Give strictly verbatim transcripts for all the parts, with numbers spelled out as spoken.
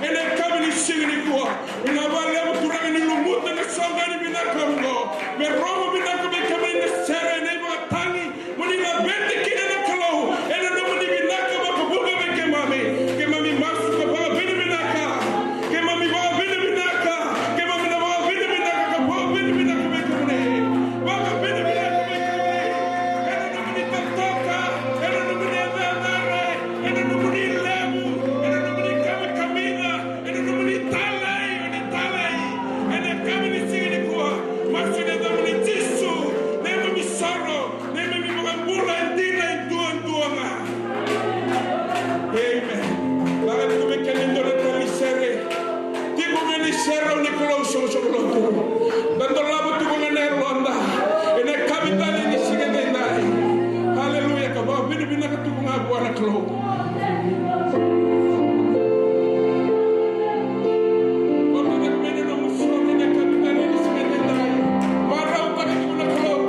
Ena yakavi ni siga nikua, vinaka vakalevu Turaga ni lumuta na soqo ni vinaka oqo. Me rogo vinaka vei kemuni na sere ena ivakatagi. Mo ni laveti kina na Kalou ena nomuni vinaka vakavuqa vei keimami. Keimami masu ka vakavinavinaka. Keimami vakavinavinaka. Keimami na vakavinavinaka ka vakavinavinaka vei kemuni. Vakavinavinaka vei kemuni ena nomuni totoka, ena nomuni yacayacare, ena nomuni levu, ena nomuni kamikamica, ena nomuni talai, oni talai. Ena yakavi ni siga nikua, masu ena yacamuni Jisu, neimami isoro, neimami iVakabula e dina e duadua ga. Amen. Vaka tiko vei keda e dua na tali sere. Tiko ga ni serau ni Kalou soqosoqo lotu. Da dolava tiko ga na yaloda ena yakavi tale ni siga edaidai. Haleluya. Ka vakavinavinaka tiko ga vua na Kalou. Vakavinavinaka mai na nomu soro ena yakavi tale ni siga edaidai. Marautaka tiko na Kalou.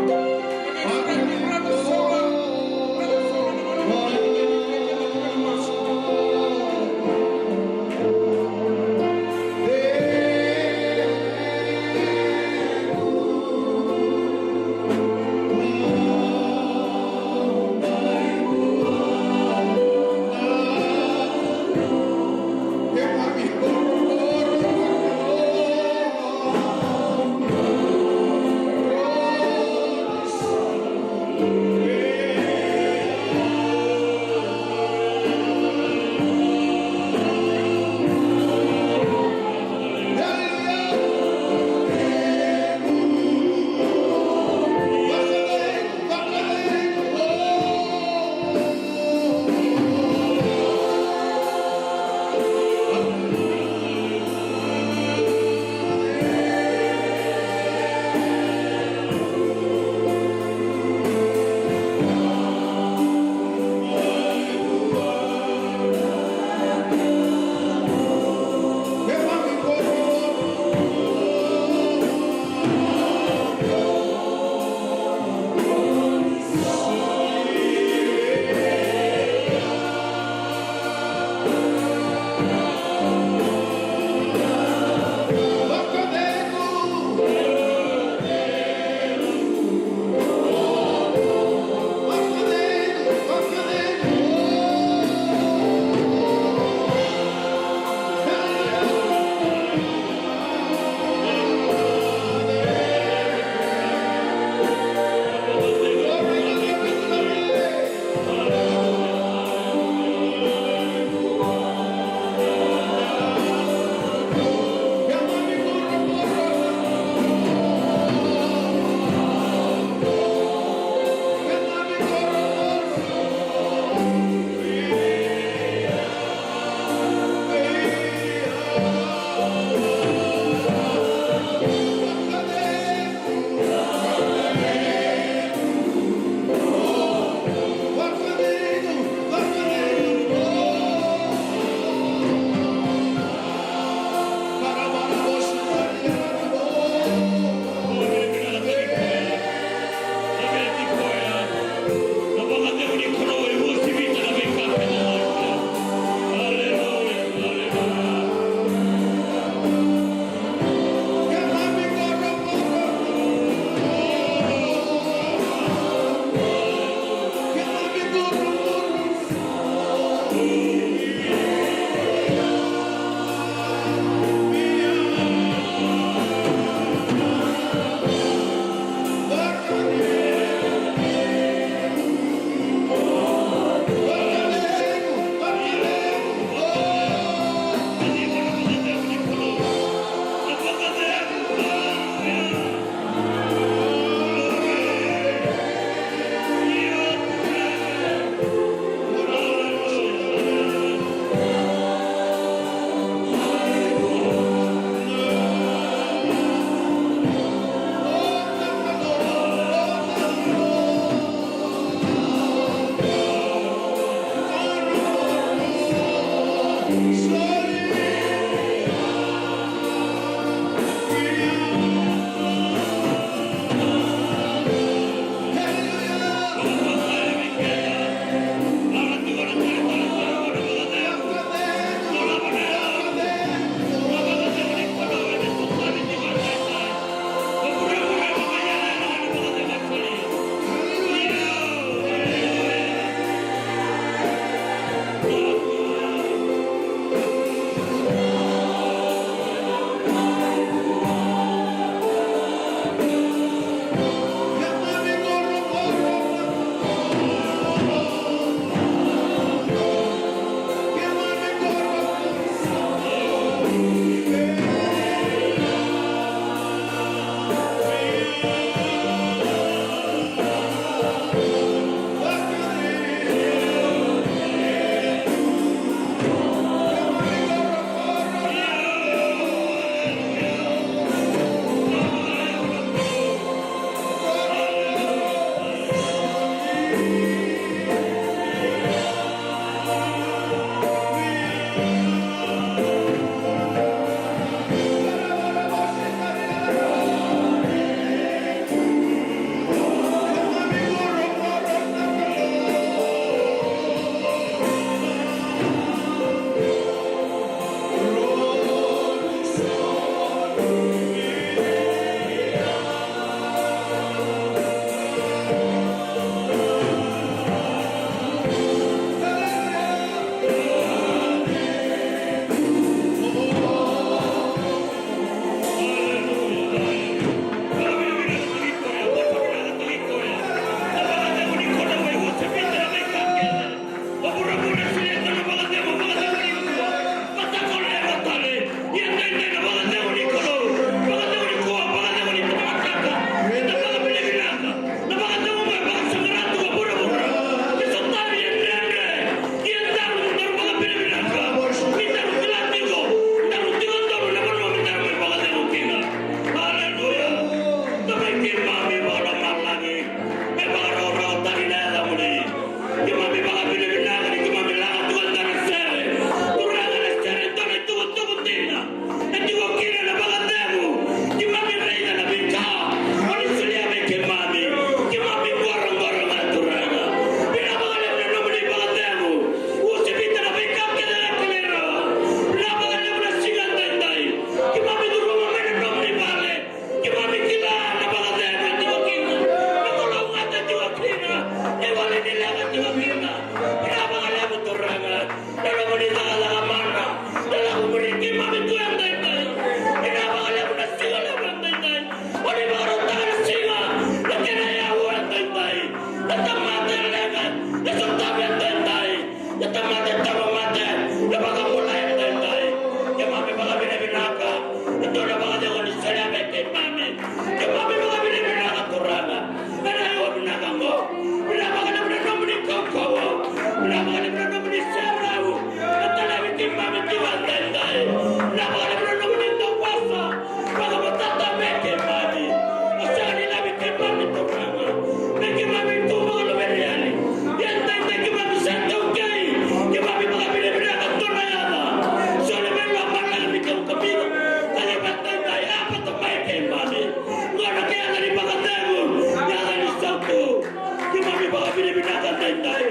Vakavinavinaka daidai.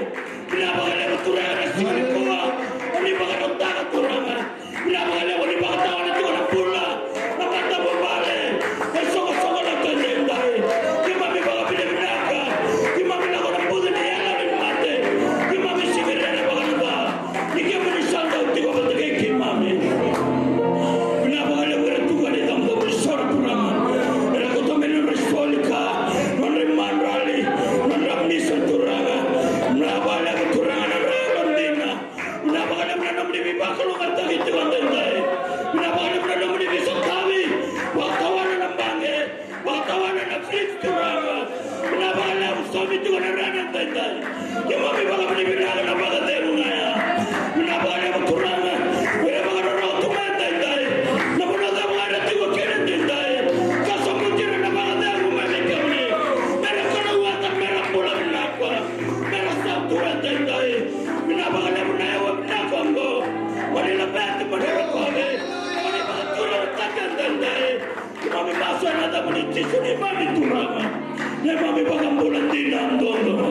Vinaka vakalevu Turaga na siga nikua. O ni vakarautaka Turaga. Vinaka vakalevu ni vakatawana tiko na bula, na matavuvale, na isoqosoqo lotu edaidai. Keimami vakavinavinaka. Keimami lako na buca ni yalo ni mate. Keimami sivira na vakacava ni kemuni sa dau tiko vata kei keimami. Vinaka vakalevu era tu qo ena icabocabo ni soro Turaga. Era kauta mai na nodra isoli ka, nodra imadrali, nodra misa Turaga. Vinaka vakalevu Turaga na rairai dina. Vinaka vakalevu na nomuni veivakalougatataki tiko edaidai. Vinaka vakalevu na nomuni veisotavi. Vakatawana na baqe. Vakatawana na fridge Turaga. Vinaka vakalevu saumi tiko na rara edaidai. Keimami vakavinavinaka na vakacegu na ya. Vinaka vakalevu Turaga. Vei ira vakarorogo tu mai edaidai. Na vanua cava era tiko kina edaidai. Ka sobuti ira na vakacegu mai vei kemuni. Mera kalougata, mera bula vinaka. Mera sautu edaidai. Vinaka vakalevu na yawa vinaka oqo. Moni laveti, moni rokovi. Moni vakaturagataki edaidai. Keimami masu ena yacamuni Jisu neimami Turaga. Neimami vakabula dina duadua.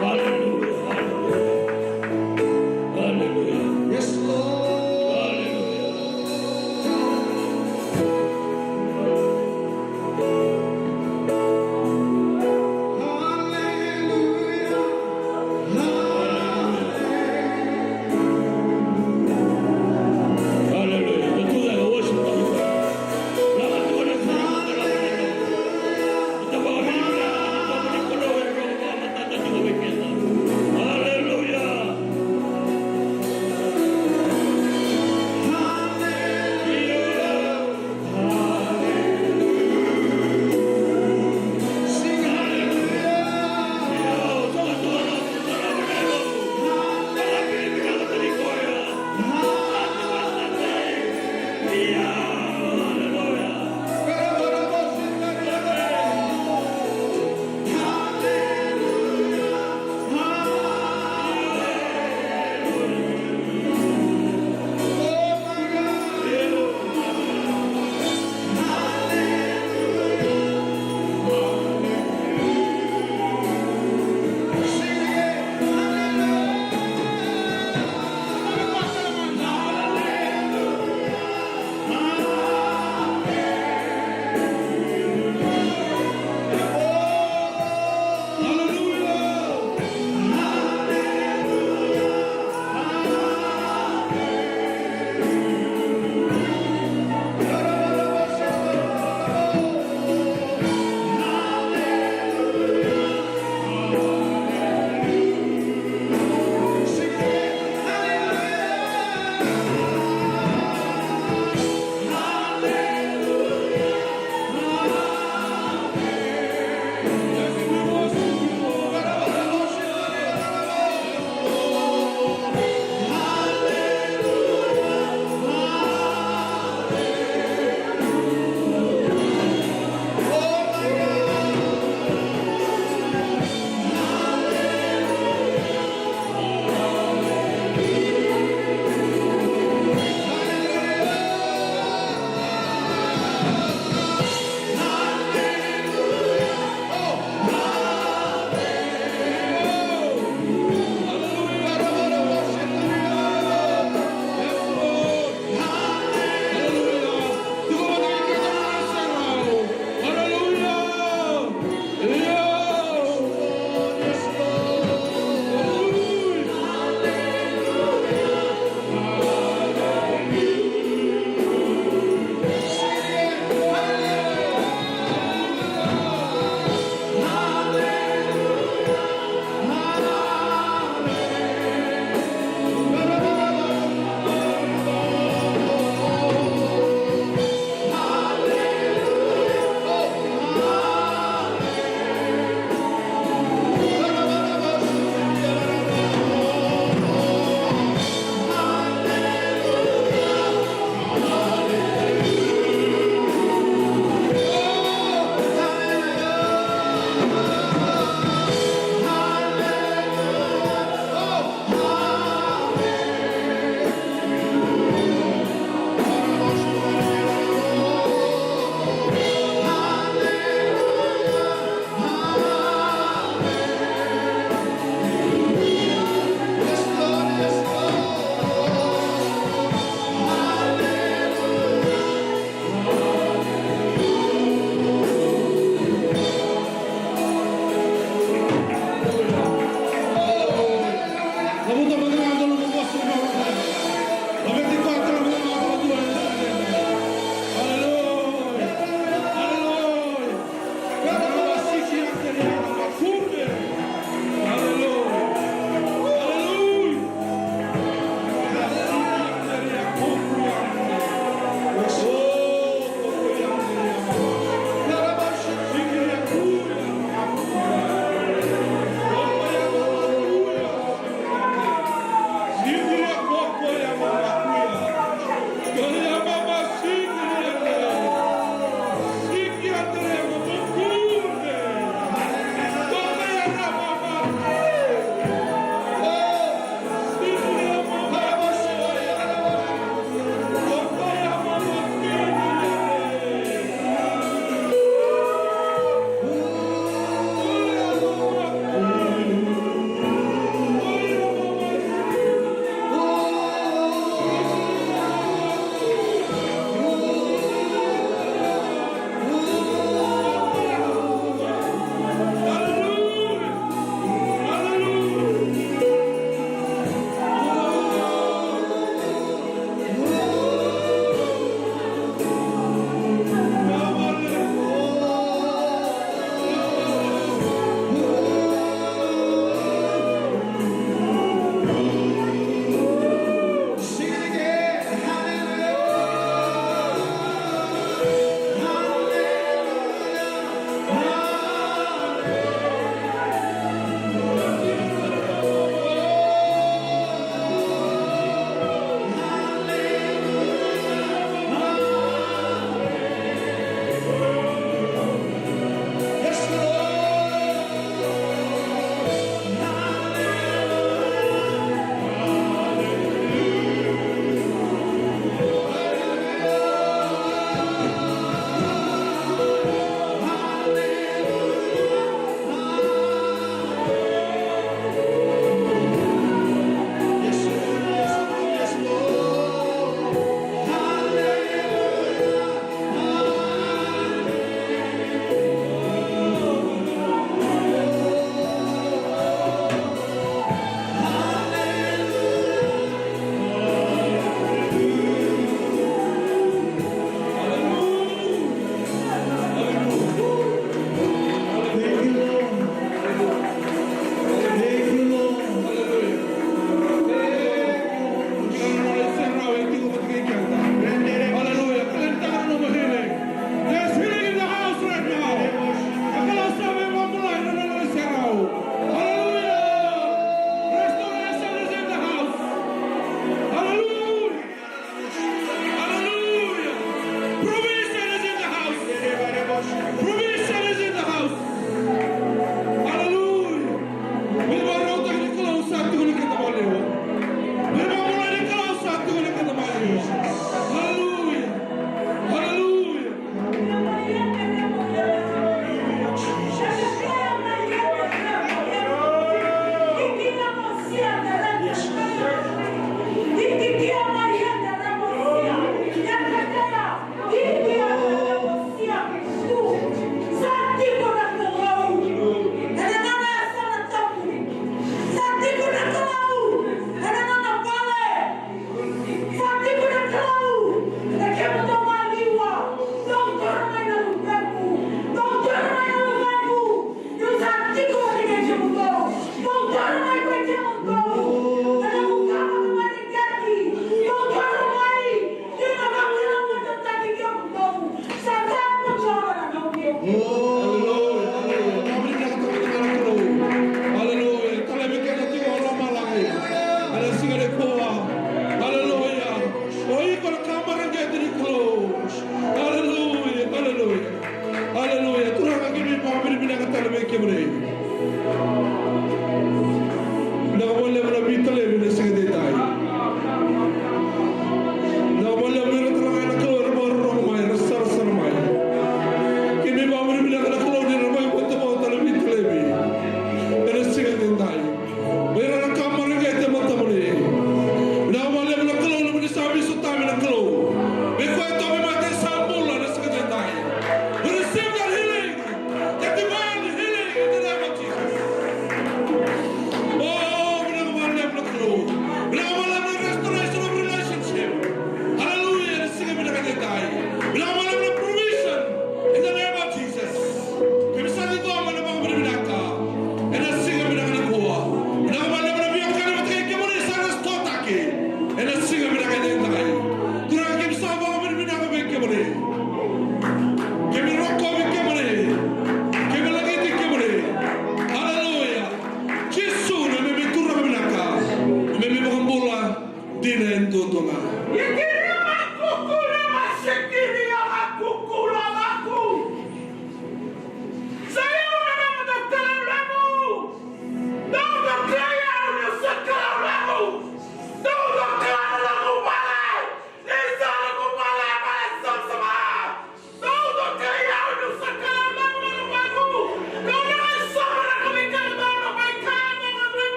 Hallelujah. Hallelujah. Hallelujah. Yes, Lord. Hallelujah.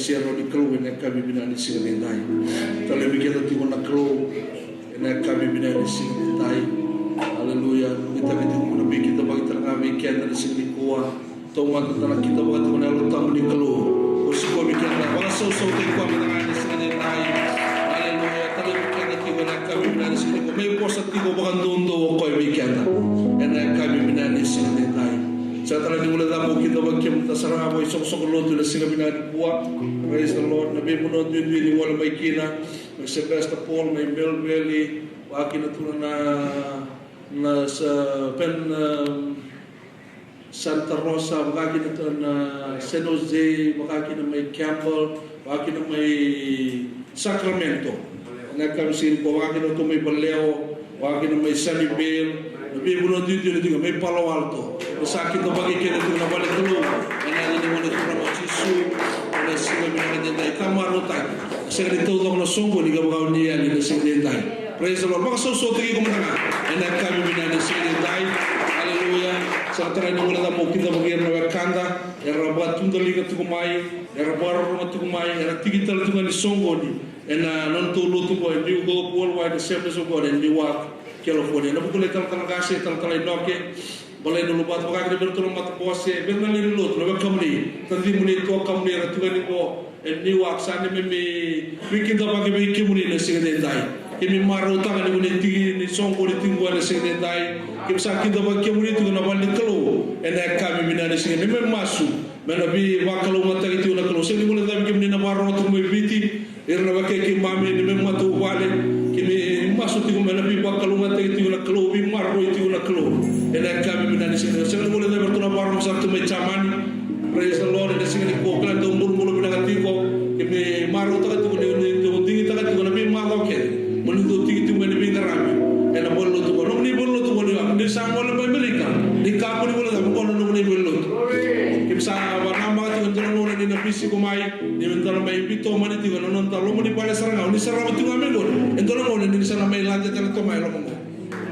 Sero ni Kalou ena yakavi vinaka ni siga nidai. Talevi keda tiko na Kalou ena yakavi vinaka ni siga nidai. Aleluya. Nuitaki tiko mo na veikidavaki tale ga vei keda na siga nikua. Taumada tale na kidavaki tiko na Yalo Tabu ni Kalou. Ko sikovi keda, vakasausautaki koya mada ga ena siga nidai. Aleluya. Talevi keda tiko ena yakavi vinaka ni siga nikua. Mai vosa tiko vakadoudou o koya vei keda ena yakavi vinaka ni siga nidai. Sa tale ni guileca mo kidavaki kemuni sara ga vakaisokosoko lotu ena siga vinaka nikua. Praise the Lord. Na veivanua duidui ni gole mai kina, mai Sylvester Paul, mai Mill Valley, vaka kina tu na, na sa pen, um, Santa Rosa, vaka kina tu na San Jose, vaka kina mai Campbell, vaka kina mai Sacramento. Na yakavi siga nikua, vaka kina tu mai Vallejo, vaka kina mai Sunnyvale, na veivanua duidui ni tiko mai Palo Alto. Ko sa kidavaki keda tiko na vale ni Kalou ena yaca ni Gone Turaga o Jisu. Ena siga vinaka nidai, ka marautaki. Sega ni taucoko na soqoni ka vaka o ni yali ena siga nidai. Praise the Lord. Vakasausautaki iko mada ga ena yakavi vinaka ni siga nidai. Aleluya. Sa tara ni guileca mo kidavaki ira na wekada era vakatudaliga tiko mai, era vakarorogo tiko mai, era tiki tale tiko ga ni soqoni ena nodatou lotu qo e New Hope Worldwide Assemblies of God e Newark, California. Ena vuku ni talatala qase, talatala Inoke Balainaluvata, vaka kina vei iratou na matabose, vei ira na lewe ni lotu, na wekamuni, tacimuni, tuakamuni era tu ga ni qo e Newark. Sa neimami veikidavaki vei kemuni na siga nidai. Keimami marautaka ni kemuni tiki ni soqoni tiko qo ena siga nidai. Keimami sa kidavaki kemuni tiko na vale ni Kalou ena yakavi vinaka ni siga. Neimami masu me na veivakalougatataki tiko na Kalou. Sega ni guilecavi kemuni na vakarorogo tiko mai Viti, ira na wekai keimami, neimami matavuvale, keimami masu tiko me na veivakalougatataki tiko na Kalou, veimaroroi tiko na Kalou ena yakavi vinaka ni siga. Sega ni guilecavi iratou na vakarorogo sara tu mai Jamani. Praise the Lord. Ena siga nikua, kila dou bulabula vinaka tiko. Keimami marautaka tiko ni, ni dou digitaka tiko na veimacawa kece mo ni dou tiki tiko mai ni veiqaravi ena valenilotu qo. Nomuni valenilotu qo, ni, ni sa gole mai Amerika, ni kakua ni guilecavi, qo na nomuni valenilotu. Keimami sa vakanamaka tiko e dua na gauna ni na bisi iko mai, ni dou na mai veitomani tiko ena noda loma ni vale sara ga, o ni sarava tiko ga mai qori. E dua na gauna ni sa na mai lade tale toka mai loma qo.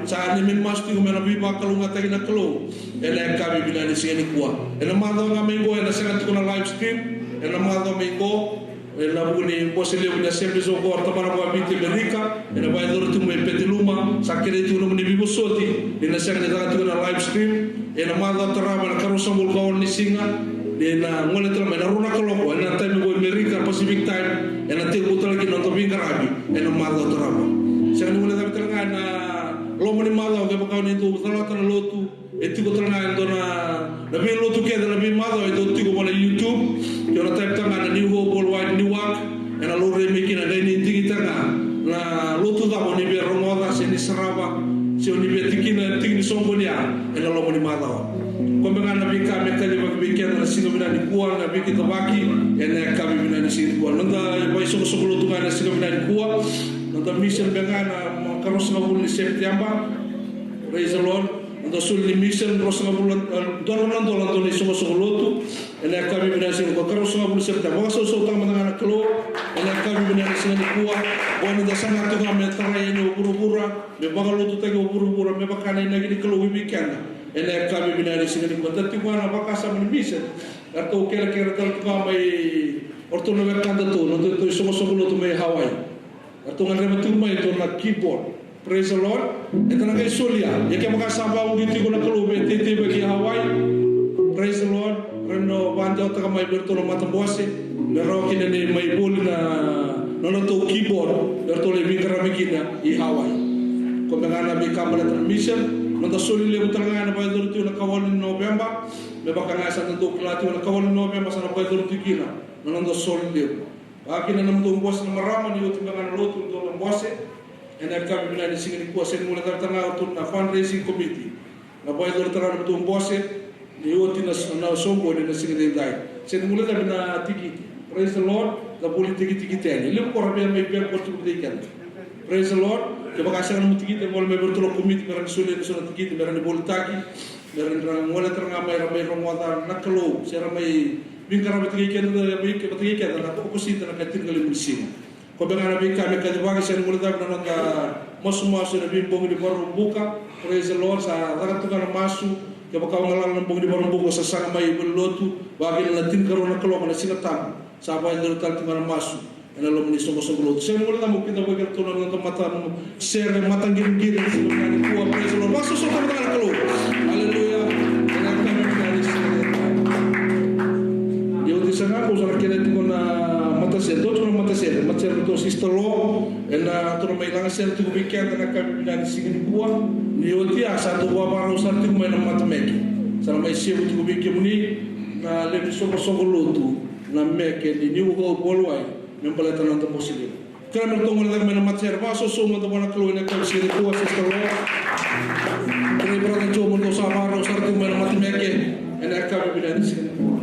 Sa neimami masu tiko me na veivakalougatataki na Kalou ena yakavi vinaka ni siga nikua. Ena macawa ga mai qo ena sega tiko na live stream. Ena macawa mai qo, ena vuku ni bose levu ni Assemblies of God, tabana vakaviti e Amerika, ena vakayacori tiko mai Petaluma. Sa kerei tiko nomuni veivosoti ni na sega ni caka tiko na live stream. Ena macawa tarava ena karua sagavulu ka ono ni siga, ni na gole tale mai na rua na kaloko ena taimi qo e Amerika, Pacific time, ena tekivu tale kina na noda veiqaravi ena macawa tarava. Sega ni guilecavi tale ga ena loma ni macawa, kevaka o ni dou calata na lotu, e tiko tale ga e dua na, na veilotu kece na veimacawa e dau tiko mai na YouTube. Ke o na type tale ga na New Hope Worldwide Newark, ena laurai mai kina, qai ni digitaka ga na lotu cava o ni via rogoca se ni sarava, se o ni via tikina, tiki ni soqoni ya ena loma ni macawa. Koya beka ga na veika me kacivaki vei keda na siga vinaka nikua, na veikidavaki ena yakavi vinaka ni siga nikua. Noda vaisoqosoqo lotu ga ena siga vinaka nikua. Noda mission beka ga ena karua sagavulu ni Sepiteba. Praise the Lord. Noda soli ni mission, rua sagavulu, e, dua na drau na dola dua na isoqosoqo lotu. Ena yakavi vinaka ni siga nikua, karua sagavulu ni Sepiteba. Vakasausautaka mada ga na Kalou ena yakavi vinaka ni siga nikua. Qo ni da saga tiko ga me tarai yani o vuravura, me vakalotutaki o vuravura me vaka na inaki ni Kalou vei keda. Ena yakavi vinaka ni siga nikua, da tiko ga na vakasama ni mission. Eratou kelekele tale tiko ga mai o ratou na wekadatou, nodatou isoqosoqo lotu mai Hawaii. Eratou gadreva tiko mai e dua na keyboard. Praise the Lord. Eda na qai solia. Ia kevaka sa vakauqeti iko na Kalou vei teitei vaki e Hawaii, praise the Lord, rawa ni o vakadewataka mai vei iratou na matabose me rawa kina ni mai voli na nodratou keyboard me ratou lai veiqaravi kina i Hawaii. Koya beka ga na veika baleta na mission. Noda soli levu tale ga ena vakayacori tiko ena ikawalu ni Noveba. Me vaka ga sa da dau kila tiko, ena ikawalu ni Noveba sa na vakayacori tiko kina na noda soli levu. Vaka kina na nomudou bose na marama, ni oti beka ga na lotu, dou na bose. Ena yakavi vinaka ni siga nikua, sega ni guilecavi tale ga o ratou na fundraising committee. Na vakayacori tale ga na nomudou bose ni oti na, na soqoni ena siga edaidai. Sega ni guilecavi na tikiti. Praise the Lord. Da voli tikiti yani. E levu qo era via mai via qo tiko vei keda. Praise the Lord. Kevaka sega nomu tikiti, e gole mai vei iratou na komiti me ra ni solia na so na tikiti me ra ni volitaki. Me ra ni gole tale ga mai, ra mai rogoca na Kalou, se ra mai veiqaravi vata kei keda, vata kei keda na tokosita na ka tinikalima ni siga. Koya beka ga na veika me kacivaki. Sega ni guilecavi na noda masumasu ena veibogi ni Vakaraubuka. Praise the Lord. Sa caka tu ga na masu. Kevaka o galala na bogi ni Vakaraubuka, sa saga mai valenilotu, vaka kina na tinikarua na kaloko na Siga Tabu. Sa vakayacori tale tiko ga na masu ena loma ni soqosoqo lotu. Sega ni guilecava mo kidavaki iratou na noda matasere mataqiriqiri ena siga vinaka nikua. Praise the Lord. Vakasoso tale mada ga na Kalou. Aleluya. Ena yakavi vinaka ni siga nikua. Ni oti sara ga, au sa na kerea tiko na matasere. Dua tiko na matasere. Matasere ni nodatou sister Lo. Ena ratou na mai lagasere tiko vei keda ena yakavi vinaka ni siga nikua. Ni oti ya sa dau vakarau sara tiko mai na matameke. Sa na mai sevu tiko vei kemuni na lewe ni soqosoqo lotu na meke ni New Hope Worldwide me baleta na noda bose levu. Kerea me ratou gole cake mai na matasere. Vakasoso mada vua na Kalou ena yakavi siga nikua, sister Lo. Kerea brother Joe, mo ratou sa vakarau sara tiko mai na matameke ena yakavi vinaka ni siga nikua.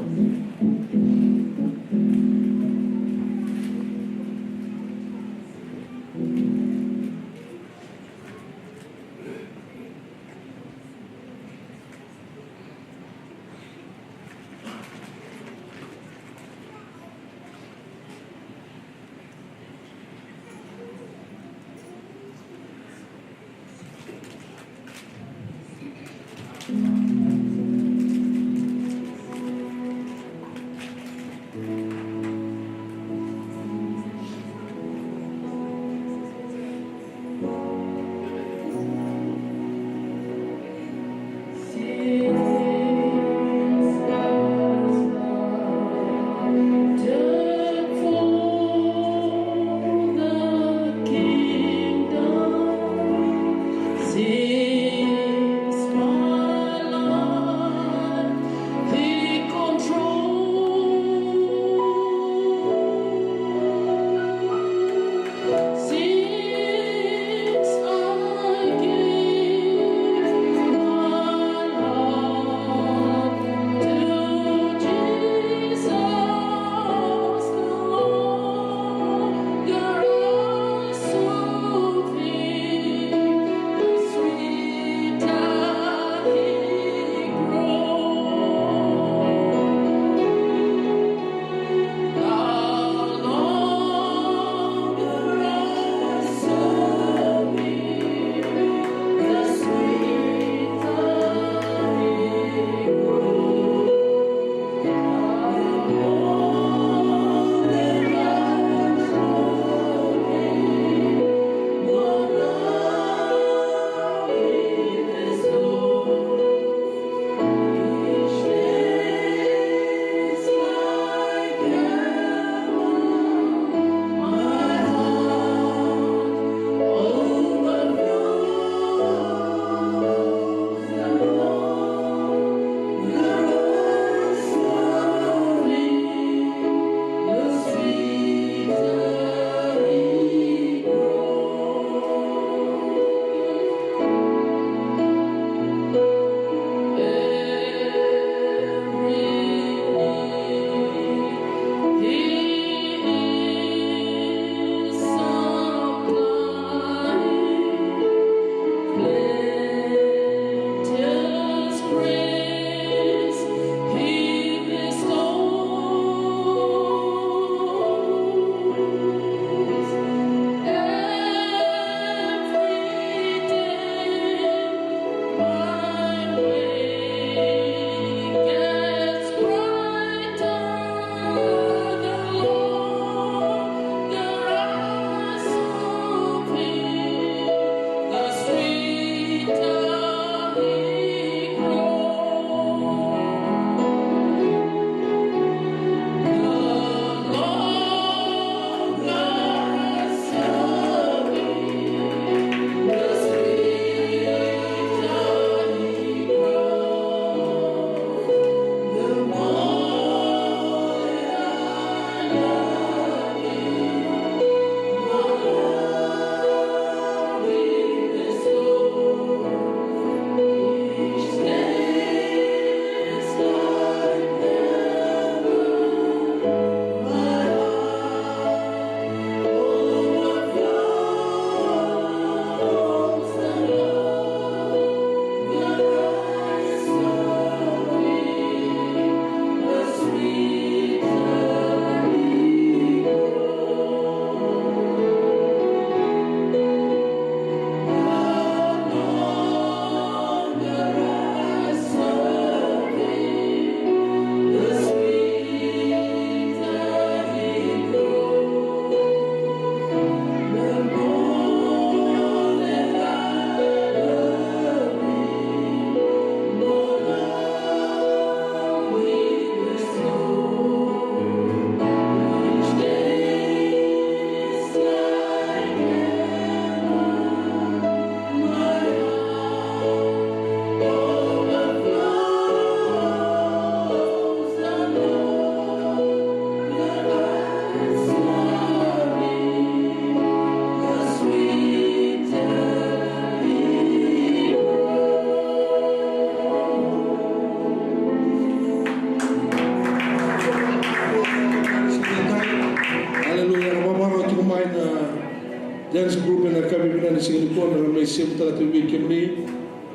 Dance group ena yakavi vinaka ni siga nikua, na mai semutaka tiko vei kemuni.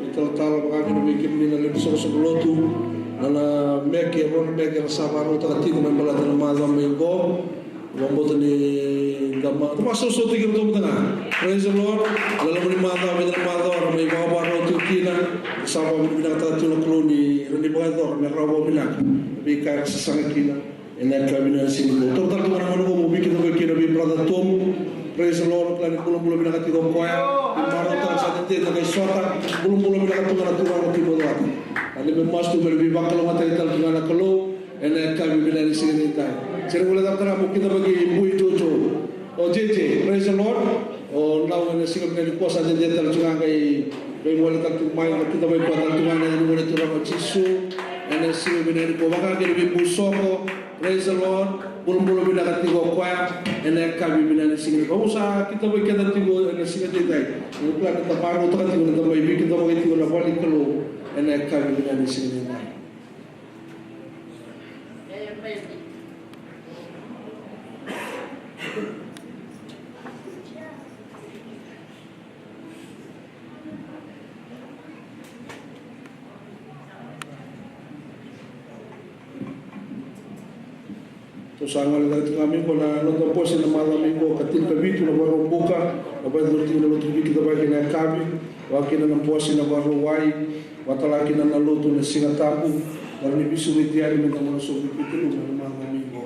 Italatala vaka kina vei kemuni na levu ni soqosoqo lotu, na, na meke, rua na meke era sa vakarautaka tiko me baleta na macawa mai qo. Vakabauta ni da ma, da masoso tiko, iratou mada ga. Praise the Lord. Na loma ni macawa, vei na macawa era mai vakavakarau tiko kina. Sa vakavinavinakataka tiko na Kalou ni ra ni vakayacora me rawa vakavinaka na veika era sasaga kina. Ena yakavi vinaka ni siga nikua, taura tale tu ga na gauna qo mo veikidavaki kina vei brother Tom. Praise the Lord. Kila ni bulabula vinaka tiko o koya. Ni marautaka sa tete na kai sota. Bulabula vinaka tu ga na turaga Timoci Wata. A ni me masu tu me na veivakalougatataki tale tu ga na Kalou ena yakavi vinaka ni siga nidai. Sere gole caka tale mo kidavaki Bui Jojo. O J J, praise the Lord. O Nau, ena siga vinaka nikua sa dede tale tu ga qai, qai gole tale tu mai, qai kidavaki koya tale tu ga ena yaca ni Gone Turaga o Jisu. Ena siga vinaka nikua vaka kina vei Bui Soko, praise the Lord. Bulabula vinaka tiko o koya ena yakavi vinaka ni siga nikua. Au sa kidavaki keda tiko ena siga nidai. Au kila ni da marautaka tiko ni da mai veikidavaki tiko na vale ni Kalou ena yakavi vinaka ni siga nidai. Tou sa gole cake tiko ga mai qo na noda bose na macawa mai qo, ka tinikavitu na Vakaraubuka, na vakayacori tiko na lotu veikidavaki ena yakavi, vaka kina na bose na Vakarauwai, vakatale kina na lotu na Siga Tabu, na rawa ni veisureti yani me da gole sobu i Viti Lumu na macawa mai qo.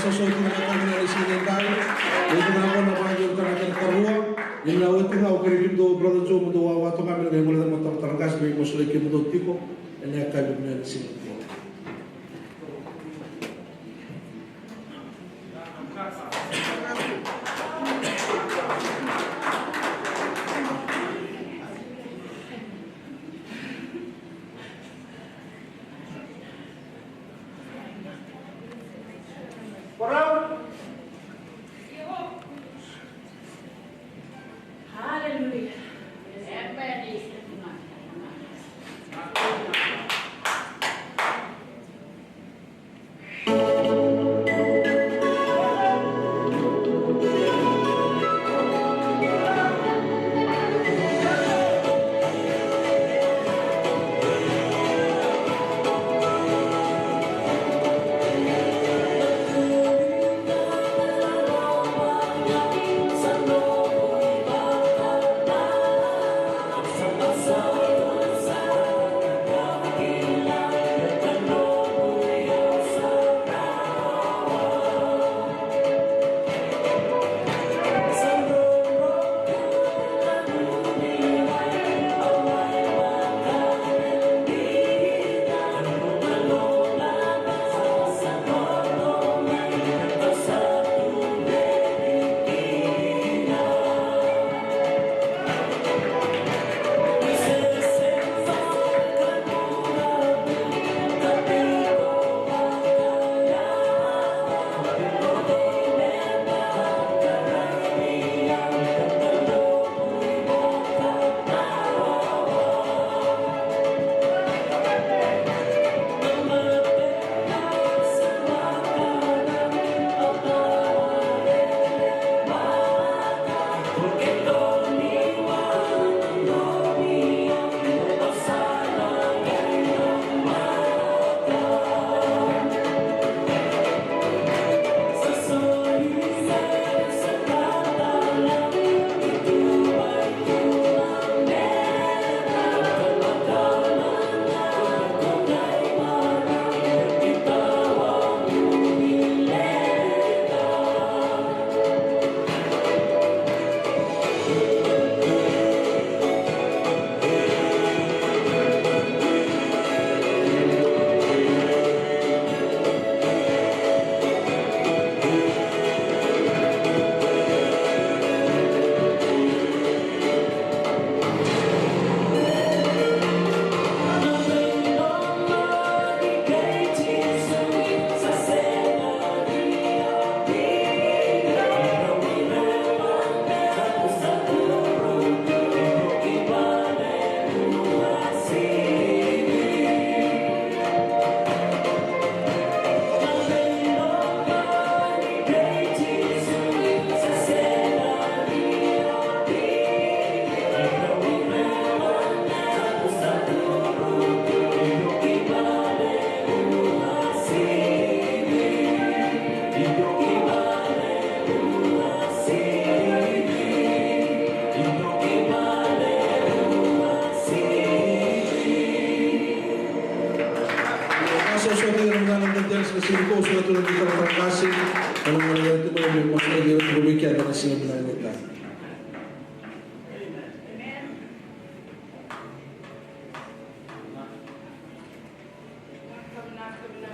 Sa soti na ka ni siga ni dai. Oti na ka na vagi o kana kana karua. Ni na oti na o kere kemudou brother Joe mudou wawa toka me na kai gole na matalatala qase me masulaki kemudou tiko. Ena yakavi ni siga ni dai.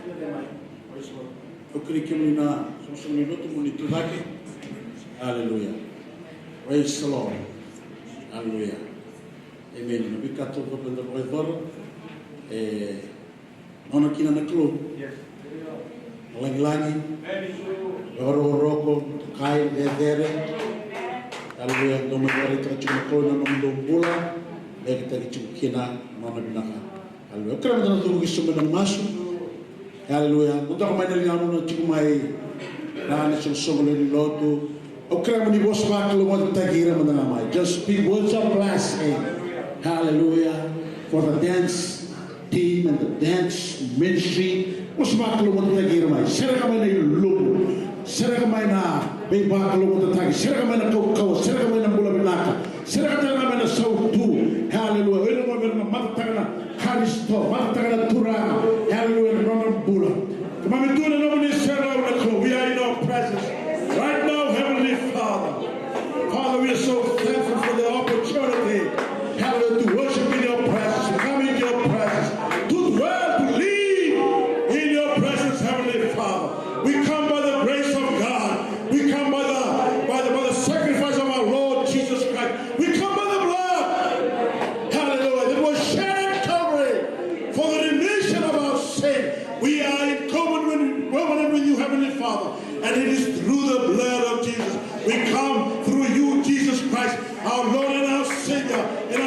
Hallelujah. Au kerei kemuni na soqosoqo ni lotu mo ni tu cake. Aleluya. Praise the Lord. Aleluya. Amen. Na veika taucoko eda vakayacora e nona kina na Kalou. Na lagilagi, na vakarokoroko, na dokai, na cecere. Aleluya. Dou mai vakaraitaka tiko na Kalou na nomudou bula, me kitaki tiko kina na nona vinaka. Aleluya. Au kerea meda na cuvuki sobu ena masu. Aleluya. Mo doka mai na ligamu na tiko mai na, na soqosoqo lewe ni lotu. Au kerea mo ni vosa vakalougatataki ira mada ga mai. Just speak words of blessing. Aleluya. For the dance team and the dance ministry. Vosa vakalougatataki ira mai. Sereka mai na ilumu. Sereka mai na veivakalougatataki. Sereka mai na kaukauwa. Sereka mai na bula vinaka. Sereka tale ga mai na sautu. Aleluya. O ira ga mai na matataka na Karisito, matataka na Turaga. Aleluya, na nona bula. Keimami tu ena nomuni serau na Kalou. We are in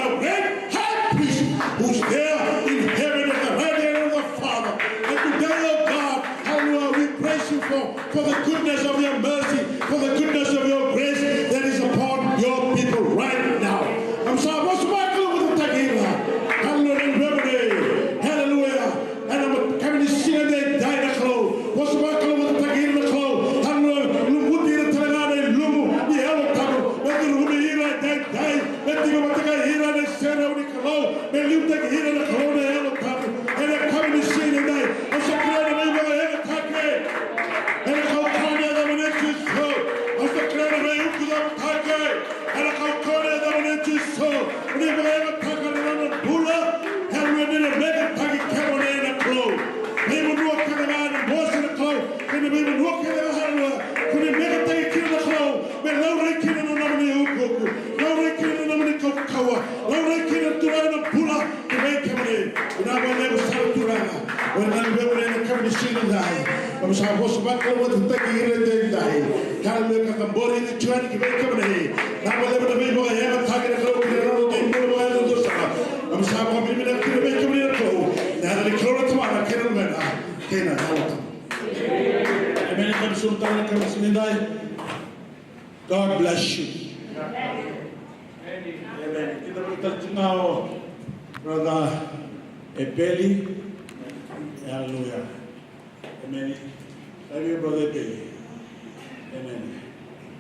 a great high priest who's there in heaven at the right hand of the Father. And today, oh God, hallelujah, we praise you for, for the goodness of your mercy, for the goodness of your grace that is upon your people right now. Hallelujah. Ena yakavi ni siga edaidai na Kalou, vosa vakalougatataki ira na Kalou. Haleluya. Lumuti ira tale ga ena ilumu ni Yalo Tabu. Me curumi ira edaidai. Me tiko vata kei ira na iserau ni Kalou. Me liutaki ira na Kalou na Yalo Tabu. Ena yakavi ni siga edaidai, au sa kerea na veivakayagataki ena kaukauwa ni yacamuni Jisu. Au sa kerea na veiukucavutaki ena kaukauwa ni yacamuni Jisu. Ni vakayagataka na nona bula. Haleluya, ni na meketaki kemuni na Kalou. Veivanua kece ga ena bose na Kalou, kei na veivanua kece ga, haleluya, ko ni meketaki kina na Kalou, me laurai kina na nomuni ukuuku, laurai kina na nomuni kaukauwa, laurai kina na Turaga na bula ki vei kemuni. Vinaka vakalevu sara Turaga. Oi na veivanua ena yakavi ni siga edaidai. Keimami sa vosa vakalougatataki ira edaidai. Haleluya, ka cabori ira tiko yani ki vei kemuni. Vinaka vakalevu na veivakayagataki na Kalou kei na nona dui bula vakayadudua sara. Keimami sa vakavinavinaka kina vei kemuni na Kalou. Ena yaca ni Kalou na Tamana kei na Luvena kei na Yalo Tabu. Emeni. Keimami sa tara na yakavi ni siga edaidai. God bless you. Amen. Keda vou tale tiko ga o Brother Epeli. Hallelujah. Amen. Thank you, Brother Epeli. Amen.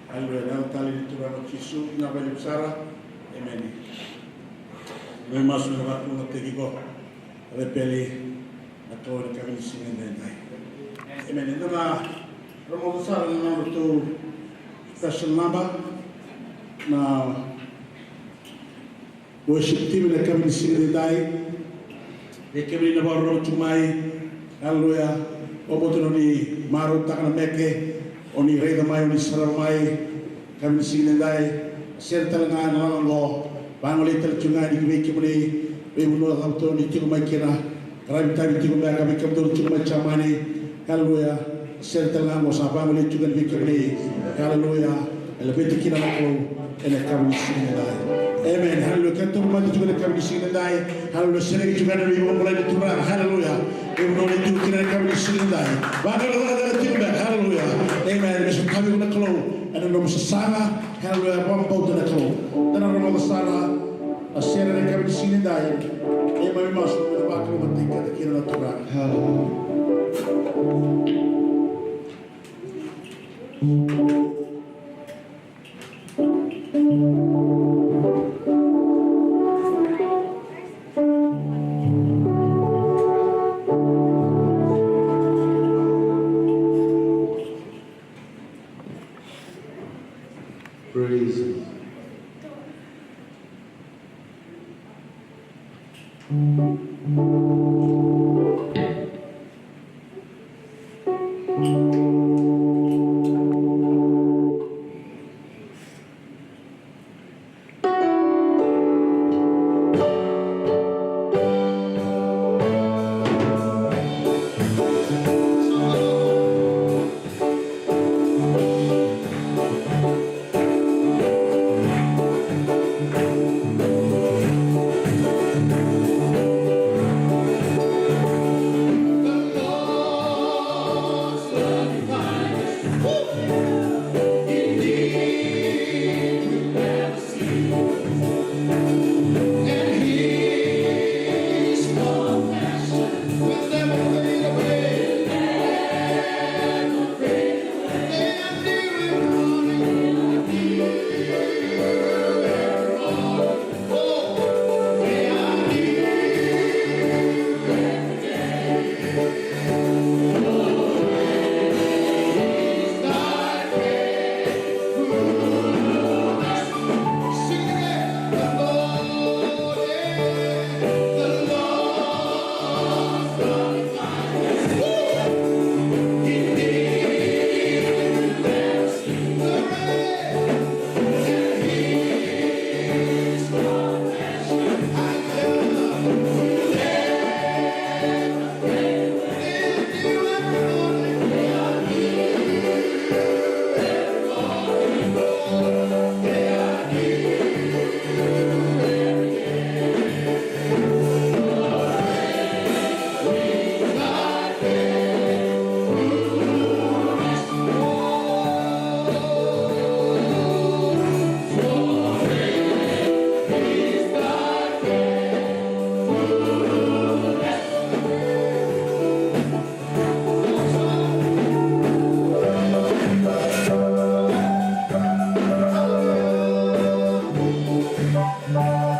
Hallelujah. Na tale ni Turaga o Jisu, vinaka vakalevu sara. Amen. Keimami masu me vakavinavinakataki iko. Epeli, na Kalou ena yakavi ni siga edaidai. Amen. Eda na rogoca sara na nodratou special number na worship team ena yakavi ni siga edaidai. Vei kemuni na vakarorogo tu mai, haleluya. Au vakabauta ni o ni marautaka na meke, o ni raica mai, o ni sarava mai. Yakavi ni siga edaidai, sere tale ga ena loma qo. Vagolei tale tiko ga yani ki vei kemuni, veivanua cava tu o ni tiko mai kina. Qaravi itavi tiko beka vei kemudou tiko mai Jamani. Haleluya. Sere tale ga qo sa vagolei tiko yani vei kemuni. Haleluya. E laveti kina na Kalou ena yakavi ni siga edaidai. Amen. Haleluya. Keda tauvimate tiko ena yakavi ni siga edaidai. Haleluya. Sereki tiko yani na veivakabulai ni Turaga. Haleluya. Veivanua o ni tiko kina ena yakavi ni siga edaidai. Vaqara cakacaka tiko beka. Haleluya. Amen. Me sotavi iko na Kalou ena nomu sasaga. Haleluya. Vakabauta na Kalou. Da na rogoca sara na sere ena yakavi ni siga edaidai. Keimami masu me vakalougatataki keda kina na Turaga. Haleluya. Praise.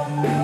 Amen.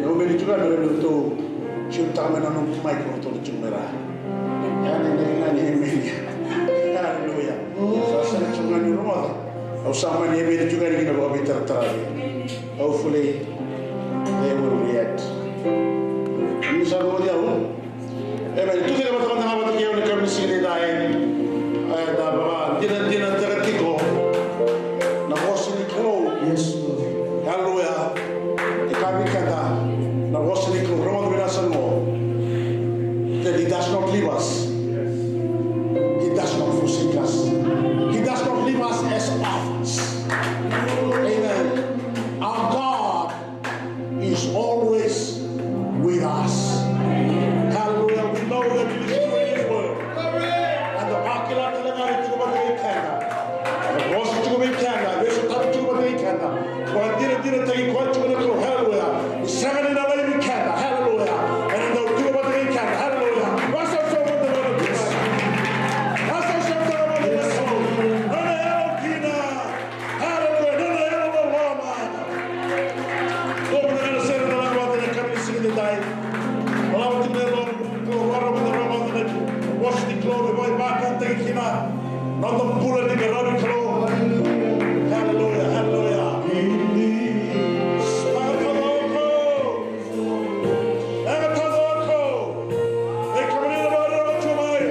Au meni tiko ga me rawa ni ratou ciutaka mai na nomu maik, ratou na tiko mai ra. Ia ni na, ni na ni emeni. Haleluya. Sa sega tiko ga ni rogoca. Au sa mani emeni tiko ga ni kina vakaveitaratara. Hopefully they will react. Ni sa rogoci au. Amen. Tucake vata, vata ga vata kei au ena yakavi ni siga edaidai. Eda vakadinadinataka tiko na vosa ni Kalou. Yes, Lord. Hallelujah. E kaya vei keda na vosa ni Kalou, rogoca vinaka sara qo. That he does not leave us. He does not forsake us. He does not leave us as orphans. Amen. Our God is always with us. Hallelujah. We know that he is doing his work. Eda vakila tale ga ni tiko vata kei keda. Eda vosa tiko vei keda, veisautaka tiko vata kei keda. Vakadinadinataki koya tiko na Kalou. Hallelujah. Ni sega ni na laivi keda. Hallelujah. Ena dau tiko vata kei keda. Hallelujah. Vakasausau vata vata. Vakasausau vata vata. Nona yalo kina. Hallelujah. Nona yalo loloma. Oqo na sere na lako vata na yakavi ni siga edaidai. Lako tiko na yalo, ko vara vata na lako vata na vosa ni Kalou, me vakaivakaraitaki kina na noda bula ni qaravi Kalou. Hallelujah, hallelujah. Vakatataro. Vakatataro. E kemuni na vakarorogo tu mai.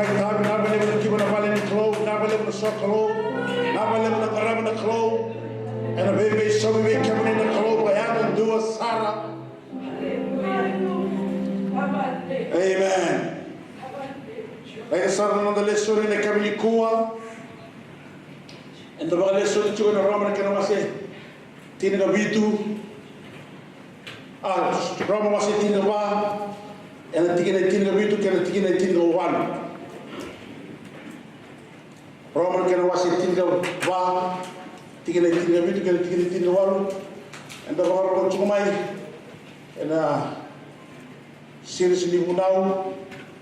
Vinaka vakalevu na tiko ena vale ni Kalou, vinaka vakalevu na sokalou, vinaka vakalevu na qarava na Kalou. Ena veiveisau vei kemuni na Kalou vakayadudua sara. Amen. Raica sara na noda lesoni ena yakavi nikua. Eda vakalesoni tiko ena Roma na kena wase tinikavitu. A, Roma wase tinikava, ena tikina e tinikavitu kei na tikina e tinikawalu. Roma na kena wase tinikava, tikina e tinikavitu kei na tikina e tinikawalu. Eda vakarorogo tiko mai ena series ni vunau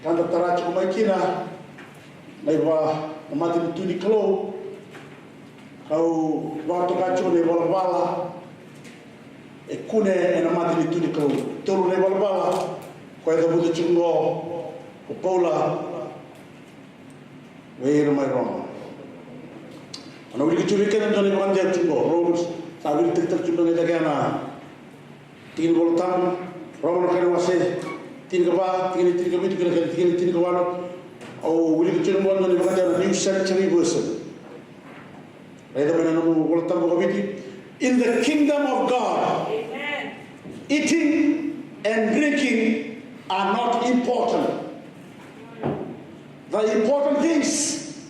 ka da tara tiko mai kina na iva, na matanitu ni Kalou. Kau vakatoka tiko na ivalavala e kune ena matanitu ni Kalou. Tolu na ivalavala koya e cavuta tiko qo o Paula vei ira mai Roma. Au na wilika tiko vei keda e dua na ivakadewa tiko qo, Romans, sa wilika tale tiko qo na icake na tikina ni Vola Tabu, Roma na kena wase tinikava, tikina tinikavitu kei na tikina tinikawalu. Au wilika tiko qo e dua na ivakadewa na New Century Version. Raica mai na nomu Vola Tabu vakaviti. In the kingdom of God, eating and drinking are not important. The important things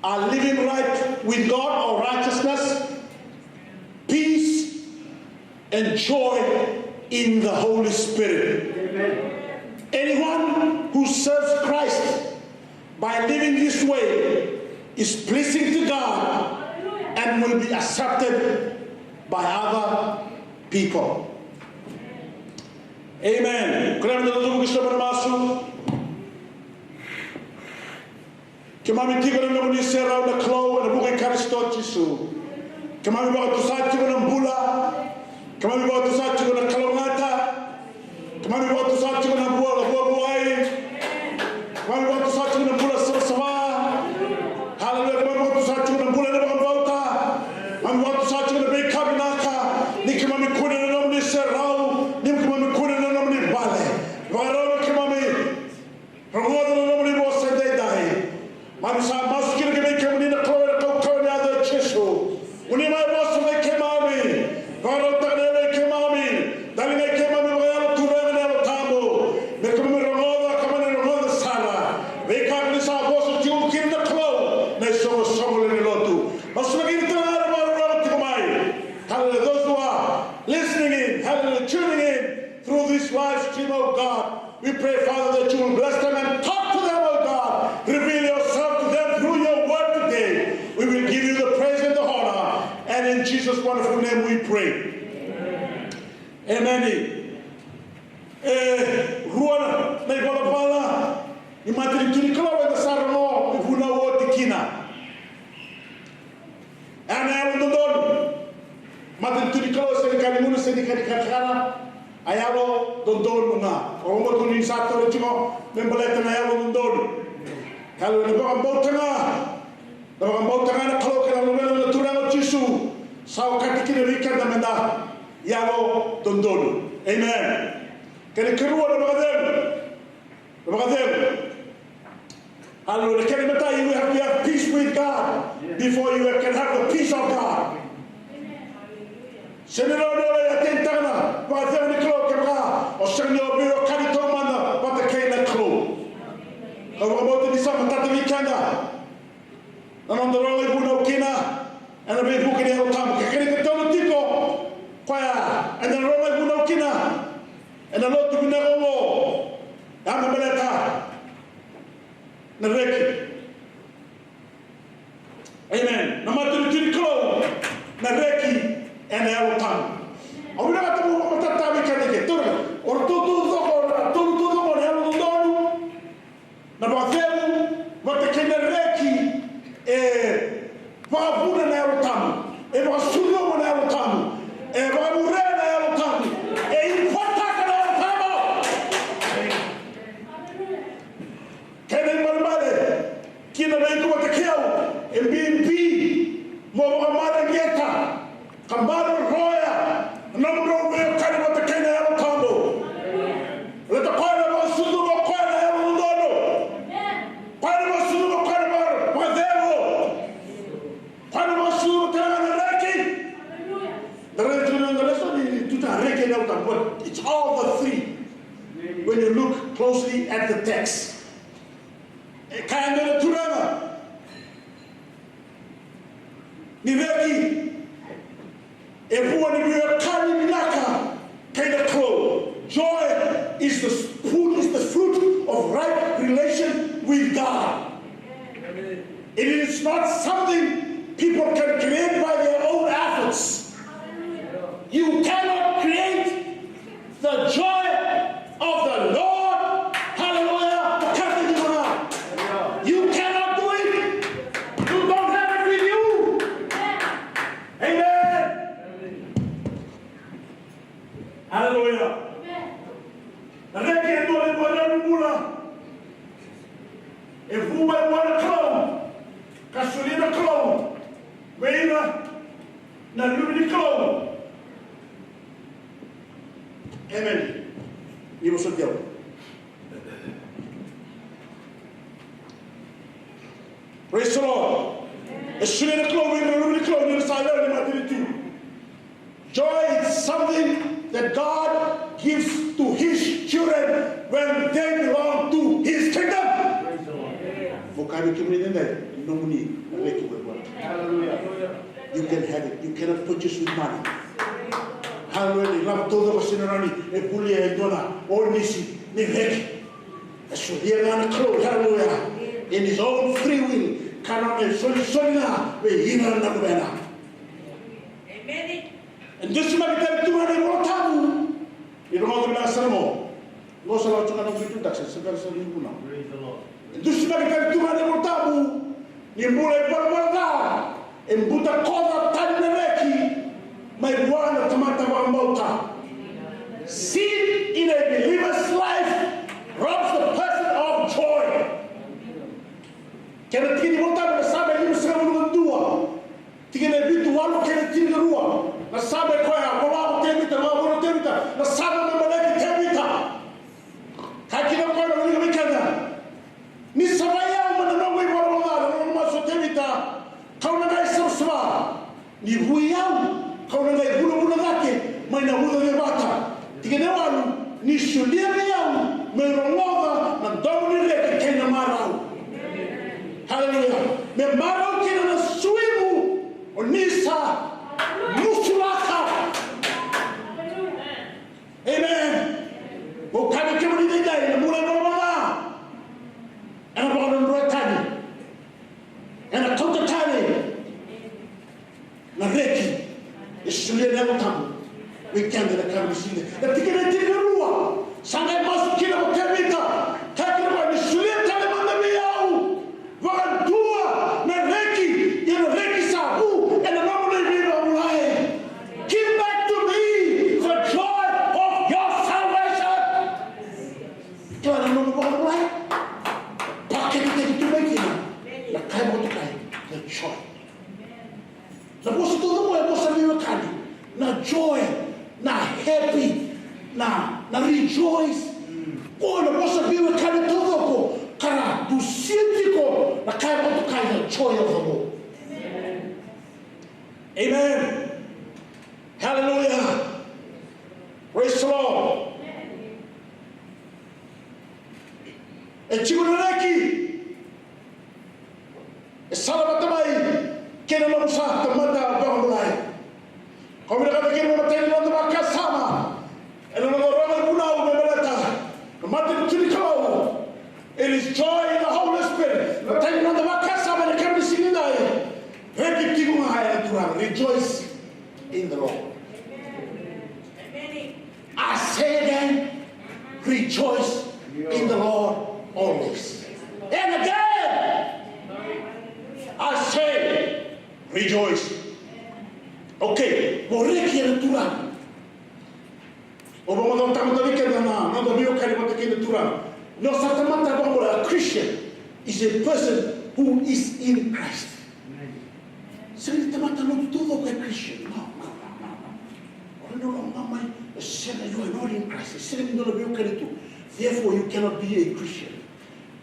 are living right with God or righteousness, peace, and joy in the Holy Spirit. Anyone who serves Christ by living this way is pleasing to God and will be accepted by other people. Amen. Kura na dodonu ki soma na masu. Keimami tiko ena nomuni serau na Kalou ena vuku i Karisito Jisu. Keimami vakatusa tiko na bula. Keimami vakatusa tiko na kalougata. Keimami vakatusa tiko na bula vuavuai. Keimami vakatusa tiko na bula savasava. Haleluya. Keimami vakatusa tiko na bula ni vakabauta. Keimami vakatusa tiko na veika vinaka. Ni keimami kune ena nomuni serau. Ni keimami kune ena nomuni vale. Vakarau na keimami rogoca na nomuni vosa edaidai. Keimami sa masu kina ki vei kemuni na Kalou ena kaukauwa ni yaca i Jisu. Mo ni mai vosa vei keimami. Vakarautaka na yalo i keimami. Daligai keimami vakayalo, Turaga, na Yalo Tabu. Me keimami rogoca, keimami rogoca sara. Veika ni sa vosa tiko kina na Kalou, na isoqosoqo lewe ni lotu. Masulaki ira tale ga era vakarorogo tiko mai. Hallelujah. Those who are listening in, hallelujah, tuning in through this live stream, oh God. We pray, Father, that you will bless them and talk to them, oh God. Reveal yourself to them through your word today. We will give you the praise and the honor. And in Jesus' wonderful name we pray. Amen. E rua na ivalavala ni matanitu ni Kalou eda sa rogo ivunau oti kina. Ena yalododonu. Matanitu ni Kalou sega ni ka ni gunu, sega ni ka ni kakana. A yalododonu ga. O vakabauta ni sa tauri tiko me baleta na yalododonu. Kalou na vakabauta ga. Na vakabauta ga na Kalou kei na Luvena na Turaga o Jisu. Sa okati kina vei keda meda yalododonu. Amen. Kena ikarua na vakacegu. Vakacegu. Hallelujah. Kena imatai, you have to have peace with God before you can have the peace of God. Sega ni rawa ni o lai ateitaka na vakacegu ni Kalou kevaka o sega ni o veiwekani taumada vata kei na Kalou. Au vakabauta ni sa matata vei keda na noda rogo ivunau kina ena veivuke ni Yalo Tabu. Ka kena ikatolu tiko koya eda na rogo ivunau kina ena lotu vinaka oqo. Ya me baleta na reki. Amen. Na matanitu ni Kalou, na reki ena Yalo Tabu. Au vinakata meu vakamatata vei keda eke. Taura, o ratou taucoko, o ratou taucoko na yalododonu, na vakacegu vata kei na reki, e vakavuna na Yalo Tabu, e vakasucuma na Yalo Tabu, e vakamuria na Yalo Tabu, e ivotaka na Yalo Tabu. Kena ibalebale kina vei iko vata kei au, e bibi mo vakamareqeta ka maroroya na nomudrau veiwekani vata kei na Yalo Tabu. Baleta o koya na vakasucuma, o koya na yalododonu, o at the text. E kaya na Turaga, ni reki e vua ni veiwekani vinaka kei na Kalou. Joy is the fruit, is the fruit of right relation with God. It is not something people can create by their own efforts. You cannot create the joy of the Lord. Hallelujah. You cannot do it. You don't have it with you. Amen. Hallelujah. Na reki e dua na ivakaraitaki ni bula. E vu mai vua na Kalou ka solia na Kalou vei ira na luve ni Kalou. Amen. Ni vosoti au. Praise the Lord. E solia na Kalou vei ira na luve ni Kalou ni ra sa lewe ni matanitu. Joy is something that God gives to his children when they belong to his kingdom. Mo kaya vei kemuni edaidai, nomuni na reki vua. You can have it. You cannot purchase with money. Hallelujah. Lavo taucoko sega ni rawa ni e bulia e dua na onisi ni reki. E solia ga na Kalou, hallelujah, in his own free will. Ka nona isolisoli ga vei ira na luvena. Amen. E dusimaki tale tu ga na iVola Tabu. Ni rogoca vinaka sara mo. Qo sa lako tu ga na noqu introduction, sa bera sara ni vunau. Praise the Lord. E dusimaki tale tu ga na iVola Tabu ni bula ivalavala ca e butakoca tani na reki mai vua na tamata vakabauta. Sin in a believer's life robs the person of joy. Kena tikina ni iVola Tabu na Same limasagavulu ka dua. Tikina e vitu, walu kei na tinikarua. Na Same koya, vola o Tevita, na vola o Tevita, na Same me baleti Tevita. Kaya kina o koya na wilika vei keda. Ni savai au mai na noqu ivalavala ca, na noqu masu o Tevita, kau na qai savasava. Ni vui au, kau na qai vulavula cake mai na uca cevata. Tikina e walu, ni solia vei au meu rogoca na domo ni reki kei na marau. Haleluya. Me marau kina na suimu o ni sa musulaka. Amen. Mo kaya vei kemuni edaidai, na bula e valavala ca ena vakadrodroya tani, ena kauta tani na reki e solia na Yalo Tabu vei keda ena yakavi ni siga. Na tikina e tinikarua, sa qai masu kina o Tevita, kaya kina o koya, ni solia tale mada vei au vakadua na reki, ia na reki sa vu ena nomu lai veivakabulai. Give back to me the joy of your salvation. Kila na nomu vakabulai. Paketetaki tu mai kina na ka e vakatokai na joy. Na vosa taucoko e vosa veiwekani, na joy, na happy, na, na rejoice. Ko na vosa veiwekani taucoko ka ra dusia tiko na ka e vakatokai na joy of the Lord. Amen. Hallelujah. Praise the Lord. E tiko na reki e sala vata mai kei na nomu sa tamata vakabulai. Ko vinakata kina na matai ni noda vakasama ena noda rogo ivunau me baleta na matanitu ni Kalou. It is joy in the Holy Spirit. Na matai ni noda vakasama ena yakavi ni siga edai. Reki tiko ga ena Turaga. Rejoice in the Lord. I say again, rejoice in the Lord always. And again, I say, rejoice. Okay, mo reki ena Turaga. O vakamatau tamata vei keda na noda veiwekani vata kei na Turaga. Ni o sa tamata vakabula, a Christian is a person who is in Christ. Sega ni tamata lotu taucoko e Christian. No, no, no, no, no. O ira na lako ga mai, e sega, you are not in Christ. E sega ni dua na veiwekani tu. Therefore, you cannot be a Christian.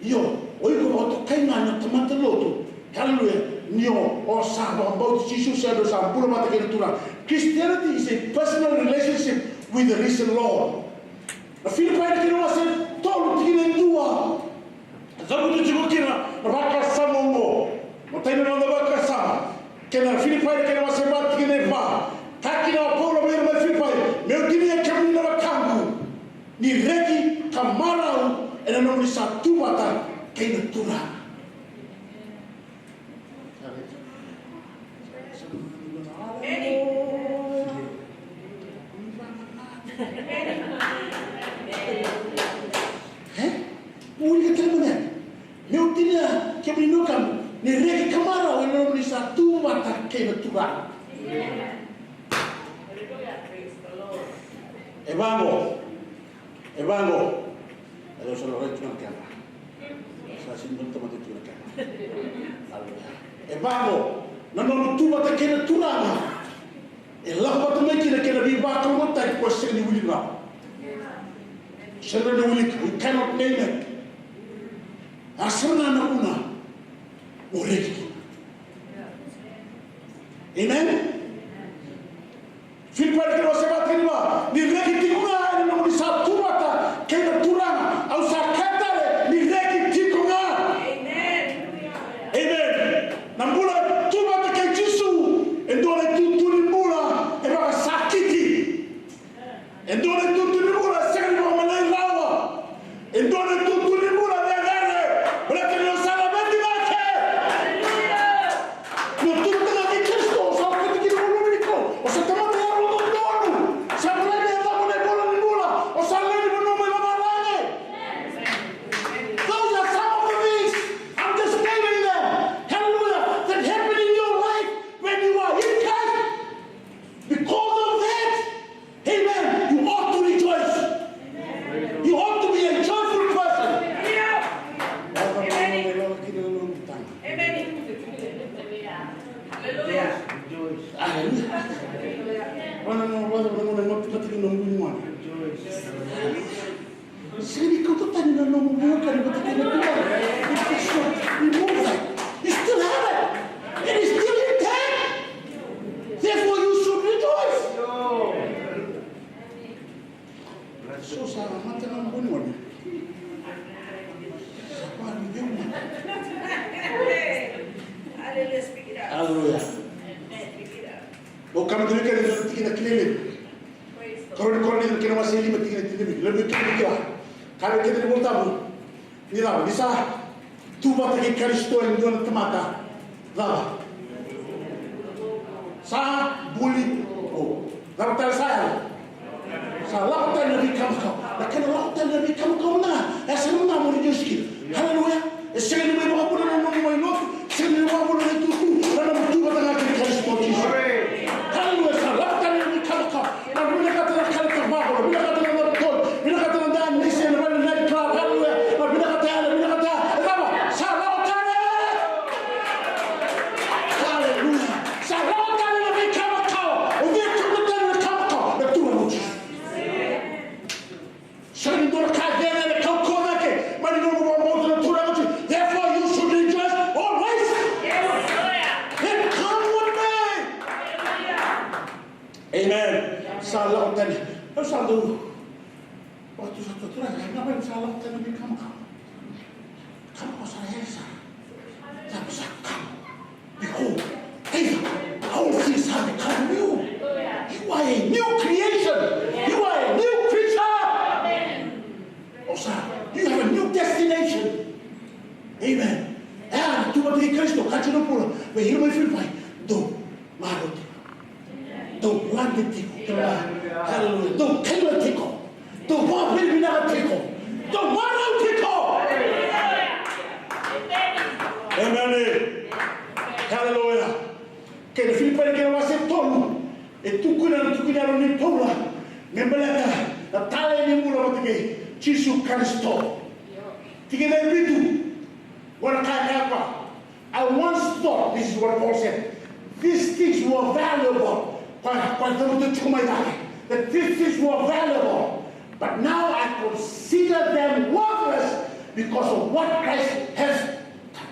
Io, o iko vakatokai ga na tamata lotu. Hallelujah. Ni o, o sa vakabauti Jisu, sa, o sa bula vata kei na Turaga. Christianity is a personal relationship with the risen Lord. Na Filipai na kena wase tolu tikina e dua. Cavuta tiko kina na vakasama oqo. Matai ni noda vakasama. Kei na Filipai na kena wase va tikina e va. Kaya kina o Paula vei ira mai Filipai, meu tinia kemuni na wekaqu, ni reki ka marau ena nomuni sa tu vata kei na Turaga. E? Ui, ka tale mada. Meu tinia kemuni na wekaqu, ni reki ka marau ena nomuni sa tu vata kei na Turaga. E vaqo. E vaqo. E, au sa na rai tu na kena. Sa sini dua na tamata tu na kena. E vaqo. Na nomu tu vata kei na Turaga. E lako vata mai kina kei na veivakalougatataki ko e sega ni wili rawa. Sega ni wilika. You cannot name it. A sega na vuna mo reki kina. Amen. Filipai na kena wase va tikina e va, ni reki tiko ga ena nomuni sa tu vata kei na Turaga, au sa kaya tale ni reki tiko ga. Amen. Amen. Na bula tu vata kei Jisu, e dua na itutu ni bula e vakasakiti. E dua na itutu ni bula e sega ni vakamalai rawa. E dua na itutu ni bula cecere. Baleta ni o sa laveti cake. Ni o tu vata ga kei Karisito, o sa okati kina na loma ni Kalou. O sa tamata yalododonu. Sa bula ni yacamuni na ivola ni bula. O sa lewe ni vanua mai lomalagi. Those are some of the things. I'm just naming them. Hallelujah. That happened in your life when you are in Christ. Because of that, amen, you ought to rejoice. You ought to be a joyful person. Amen. Hallelujah. Sega ni kauta tani na nomu bula ka ni vata kei na Turaga. It is not removed. You still have it. It is still intact. Therefore you should rejoice. So sa mata na buni wani. Sa pa ni deu mata. Hallelujah. Speak it out. Hallelujah. Amen. Speak it out. O kama dui kena tikina kilele. Karua ni Korinica na kena wase lima tikina tinikalima. Levu kina ni kila. Ka vei keda na iVolatabu. Ni cava, ni sa tu vata kei Karisito e dua na tamata. Cava? Sa buli. O. Cava tale sa yaco? Sa lako tani na veika makawa. Na kena lako tani na veika makawa mada ga. E sega mada ga mo rejoice kina. Hallelujah. E sega ni mai vakavuna na nomu mai lotu. Sega ni vakavuna na itutu, na nomu tu vata ga kei Karisito Jisu. Hallelujah. Sa lako tani na veika makawa. Na vinakata na kala tavako, na vinakata na dautolu, vinakata na danisi ena vale ni night club. Hallelujah. Na vinakata ya, na vinakata ya. E cava? Sa lako tani. Hallelujah. Sa lako tani na veika makawa. O cei e tukuna tani na ka makawa? Na Turaga o Jisu. Sega ni dua na ka cecere e kaukauwa cake mai na nomu vakabauta na Turaga. Therefore you should rejoice always. It come with me. Amen. Sa lako tani. Au sa dau vakatusa tu, Turaga, e na mai sa lako tani na veika makawa. Come, o sa na yali sara. Cava sa come? Behold, these old things have become new. You are a new creation. You are a new creature. O sa, you have a new destination. Amen. E, a tu vata kei Karisito, ka tiko na bula vei ira mai Filipai. Dou marau tiko. Dou lade tiko. Hallelujah. Dou kaila tiko. Dou vakavinavinaka tiko. Dou marau tiko. Amen. Hallelujah. Kei na Filipai na kena wase tolu. E tukuna na tukuni yalo ni Paula me baleta na talei ni bula vata kei Jisu Karisito. Tikina e vitu. Qo na ka e kaya. I once thought, this is what Paul said, these things were valuable. Koya, koya cavuta tiko mai cake. That these things were valuable. But now I consider them worthless because of what Christ has done.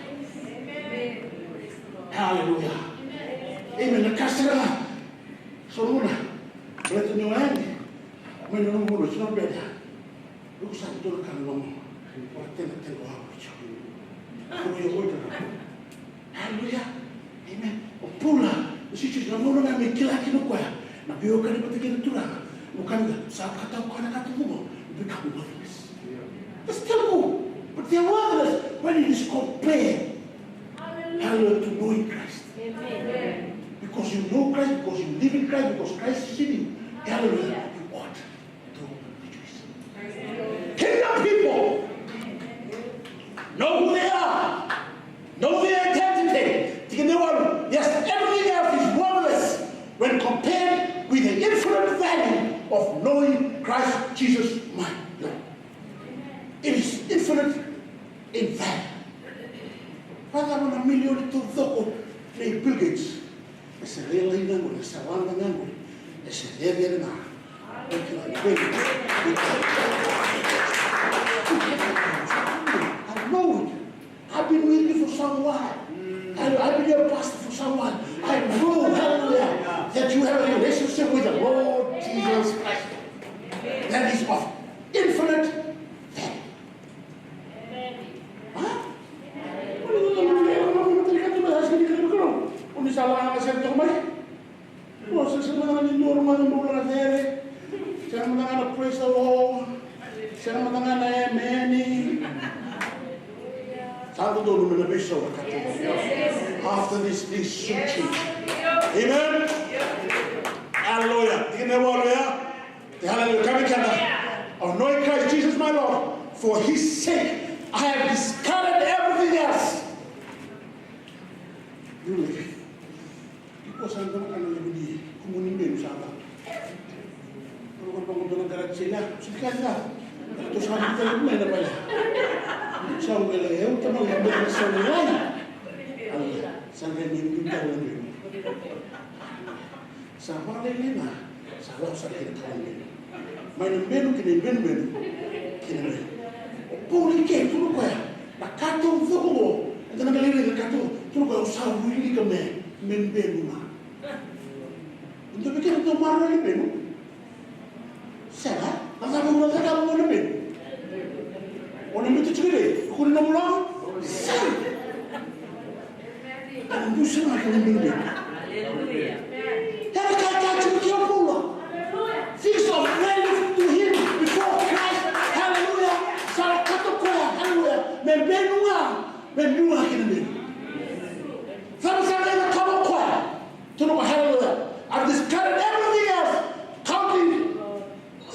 Hallelujah. Amen. Na ka sara. So na gauna. Baleta ni o yani mai na nomu bula, sa na beda. Luku sa Dua na ka na nomu. Ora tena tena wa. Ora ya ora. Haleluya. Amen. O Paula, o sisi na gauna ga me kila kina o koya na veiwekani vata kei na Turaga. Mo kani ga sa vakatau koya na ka tu vugo. Become worthless. They still go, but they are worthless when it is compared. Hallelujah, to knowing Christ. Amen. Because you know Christ, because you live in Christ, because Christ is in you. Hallelujah. You ought to rejoice. Kingdom people know who they are, know their identity. Tikina e walu. Yes, everything else is worthless when compared with the infinite value of knowing Christ Jesus my Lord. It is infinite in value. Vacava na milioni taucoko nei Bill Gates? E se rela i gagwe, e se wada gagwe, e se rere na. I know it. I've been with you for some while. I, I've been your pastor for some while. I know, hallelujah, that you have a relationship with the Lord Jesus Christ. That is of infinite value. O ni sa laga na sere toka mai. O se sega mada ga ni dua, mada ga na praise the Lord. Sega mada ga na praise the Lord. Sega mada ga na amen. Sa dodonu me na veisau na ka tu. After this, this should change. Amen. Hallelujah. Tikina e walu ya. Hallelujah. Kami keda. Of knowing Christ Jesus my Lord, for his sake I have discarded everything else. Iko sa dua na ka na levu ni kumuni benu sa va. Ko ko ko dua na garaji sela, sika sika. Ko sa dua na ka na baya. Sa wela eu tama na baya sa wela. Sa na ni ni ka na benu. Sa vakalailai ga, sa lako sara kina ka benu. Mai na benu ki na ibenubenu ki na benu. O Paula i ke tu na koya na ka taucoko qo. Eda na qai raica na ka taucoko tu na koya, au sa wilika me, me benu ga. Dua vei keda dau maroroya na benu. Sega, na cava ura cakava mo na benu? O na biuta tiko vei? Ko na nomu loga? Sega. Ena busa ga kina benu. Ena ka e kaya tiko kina o Paula. Things of value to him before Christ. Hallelujah. Sa lako koya, hallelujah. Me benu ga, me benu ga kina benu. Cava sa qai cakava o koya? Tukuna, hallelujah. I've discarded everything else, counting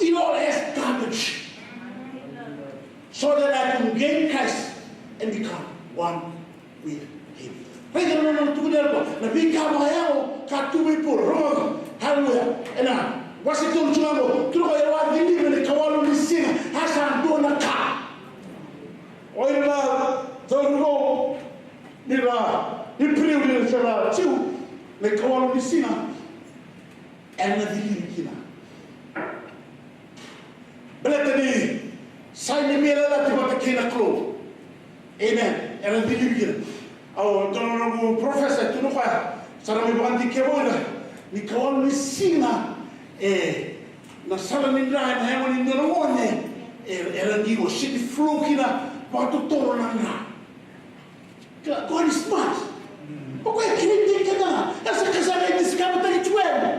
it all as garbage, so that I can gain Christ and become one with him. Raica na nona tukuna, na veika vakayago ka tu vei Paula. Rogoca, hallelujah. Ena wase tolu tiko qo, tukuna, au a ciliva ena ikawalu ni siga, a sa dua na ka. O ira na cauravou ni ra Iperiu, ni ra Jiu, na ikawalu ni siga era na cilivi kina. Baleta ni sa i ni veiyalayalati vata kei na Kalou. Amen. Era na cilivi kina. Au, dua na noqu professor, tukuna o koya, sa na mai vakadikevi ira ni ikawalu ni siga, e, na sala ni dra ena yago ni dua na gone, e, era qiqo, sega ni flow kina vakatotolo na dra. God is smart. O koya e kena i tei keda ga. E sa ka sa qai discover taki tu ena.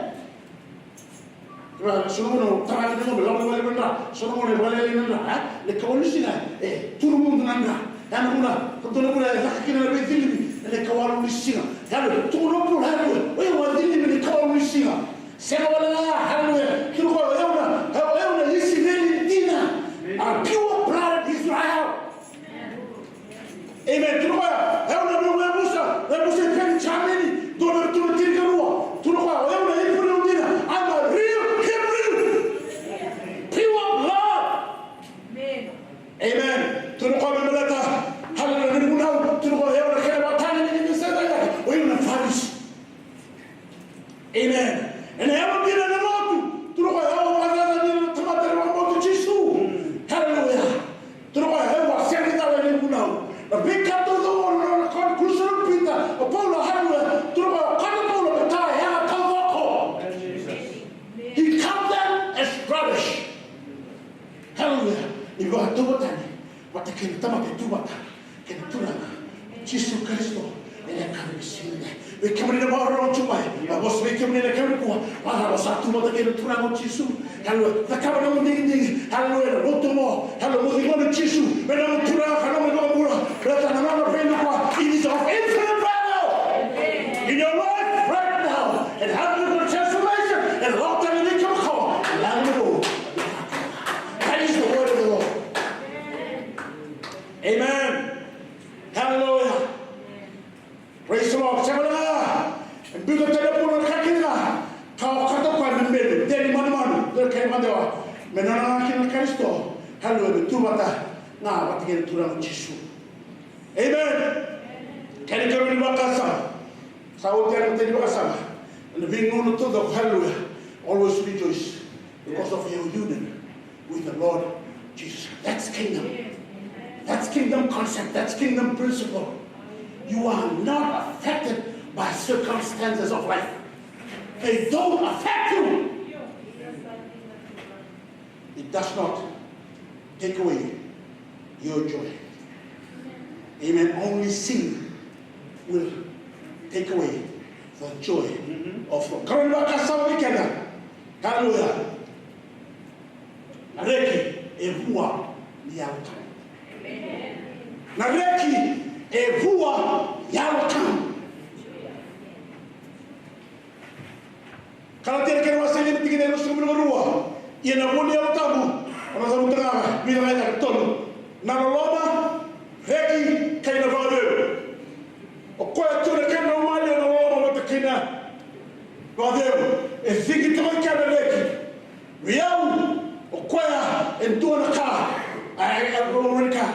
Ra, so na gauna o tara ni gauna, lau na vale na dra. So na gauna e vale na dra, e? Na ikawalu ni siga, e, tu na mudu na dra. Ya na gauna, ko dua na gauna e caka kina na veicilivi, ena ikawalu ni siga. Ya na, tukuna o Paula, ya na, o yau a cilivi ena ikawalu ni siga. Sega wale ga ya, haleluya. Tukuna o koya, o yau na, o yau na Isireli dina. A pure blood Israel. Amen. Tukuna o koya, o yau na noqu yavusa, yavusa i Penijamini, dua na tini ka rua. Tukuna o koya, o yau na Iperiu dina. I'm a real Hebrew. Pure blood. Amen. Tukuna o koya me baleta, haleluya, ni vunau. Tukuna o koya, o yau na kena ivakatagedegede, o yau na Farisi. Amen. Ena yalo dina ena lotu. Tukuna o koya, au a vakacacani ira na tamata era vakabauti Jisu. Haleluya. Tukuna o koya, au a sega ni cala ena ivunau. Na veika taucoko, na conclusion o Pita, o Paula, haleluya. Tukuna o koya, o koya o Paula, Pita, Jisu Karisito, ena yakavi ni siga nikua. Vei kemuni na vakarorogo tu mai, na vosa vei kemuni ena yakavi nikua, vakarau sa tu vata kei na Turaga o Jisu. Haleluya. Cakava na nomu digidigi. Haleluya. Lotu mo. Haleluya. Mo ciqoma Jisu me nomu Turaga ka nomu iVakabula. Baleta na nona veivuke, it is of infinite value in your life right now. And have a transformation. And lako tale ni kemako. Lako. That is the word of the Lord. Amen. Haleluya. Praise the Lord. Sega walega ni biuta tale na bula na ka kece ga ka okata o koya me benu, dela ni manumanu, dela ni kai mada. Me nona ga kina na Karisito. Haleluya. Me tu vata ga vata kei na Turaga o Jisu. Amen. Kena ikarua ni vakasama. Sa oti yani na imatai ni vakasama. Ena veigauna taucoko, haleluya. Always rejoice because of your union with the Lord Jesus. That's kingdom. That's kingdom concept. That's kingdom principle. You are not affected by circumstances of life. They don't affect you. It does not take away your joy. Amen. Only sin will take away the joy of God. Karua ni vakasama vei keda. Haleluya. Na reki e vua ni Yalo Tabu. Na reki e vua ni Yalo Tabu. Kalatia na kena wase lima tikina e ruasagavulu ka rua. Ia na vua ni Yalo Tabu, o na cavuta ga, vica ga e tolu. Na loloma, reki, kei na vakacegu. O koya tu na kena lomani, o na loloma vata kei na vakacegu. E cigi toka i kea na reki. Vei au, o koya e dua na ka. Ai, ai, loloma ni ka.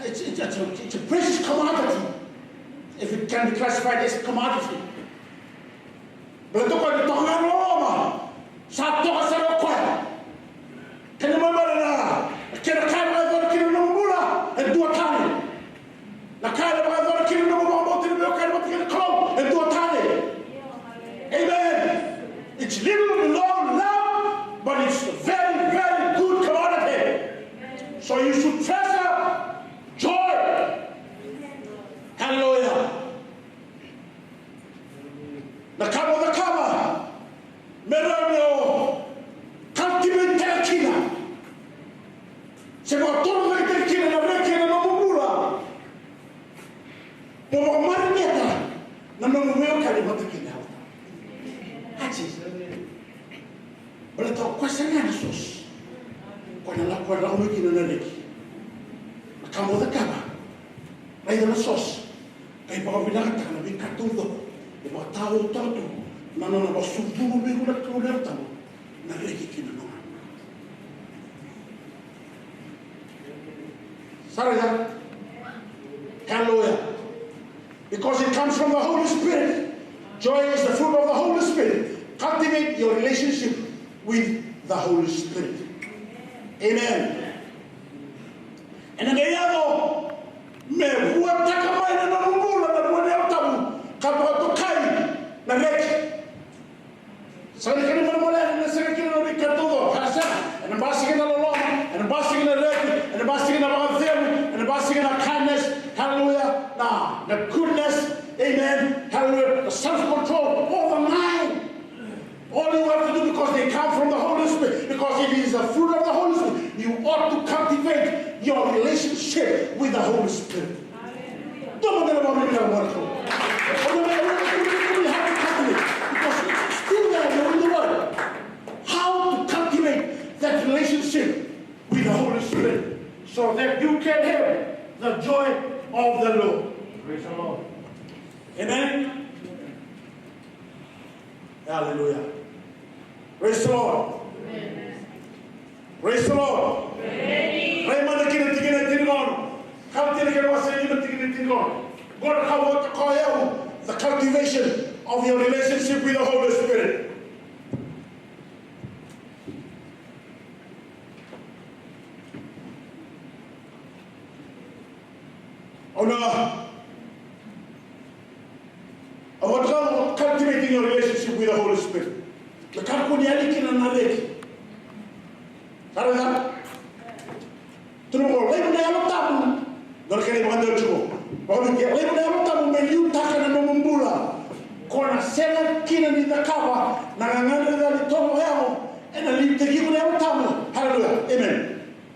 It's, it's, it's a, it's a precious commodity. If it can be classified as a commodity. Baleta o koya ni toka ga na loloma, sa toka sara o koya. Kena ibalebale na kena ka e vakayacora kina na nomu bula, e dua tale. Na ka e vakayacora kina na nomu vakabauta ni veiwekani vata kei na Kalou, e dua tale. Amen. It's little below love, but it's a very, very good commodity. So you should treasure joy. Hallelujah. Na ka mo cakava me rawa ni o cultivate-taka kina, se vakatorocaketaka kina na reki ena nomu bula, mo vakamareqeta na nomu veiwekani vata kei na Yalo Tabu. That's it. Baleta o koya sara ga na source. O koya na lako e lako mai kina na reki. Na ka mo cakava, raica na source. Ka ivakavinakataka na veika taucoko e vakataotaka tu na nona vakasucuma vei iko na Kalou na Yalo Tabu, na reki kei na nomu. Sa raica? Hallelujah. Because it comes from the Holy Spirit. Joy is the fruit of the Holy Spirit. Cultivate your relationship with the Holy Spirit. Amen. Ena qai yaco me vuataka mai na nomu bula na vua ni Yalo Tabu, ka vakatokai na reki. Sega ni kena ibalebale ena sega kina na veika taucoko, ka sega. Ena basika na loloma, ena basika na reki, ena basika na vakacegu, ena basika na kindness, hallelujah, na, na goodness, amen, hallelujah, na self-control, all the nine. All you have to do, because they come from the Holy Spirit, because it is the fruit of the Holy Spirit, you ought to cultivate your relationship with the Holy Spirit. Dua mada na vakabibi na Kalou. Because it's still there, you're in the Word. How to cultivate that relationship with the Holy Spirit so that you can have the joy of the Lord. Praise the Lord. Amen. Hallelujah. Praise the Lord. Praise the Lord. Rai mada kina tikina e tinikaono. Kalatia na kena wase lima tikina e tinikaono. Qo na ka vata koya, the cultivation of your relationship with the Holy Spirit. Au na, au vata cultivating your relationship with the Holy Spirit. Na ka kua ni yali kina na reki. Sa raica? Tukuna vaqo, laivi na Yalo Tabu. Dua na kena ivakadewataki qo. Vakabibi, laivi na Yalo Tabu.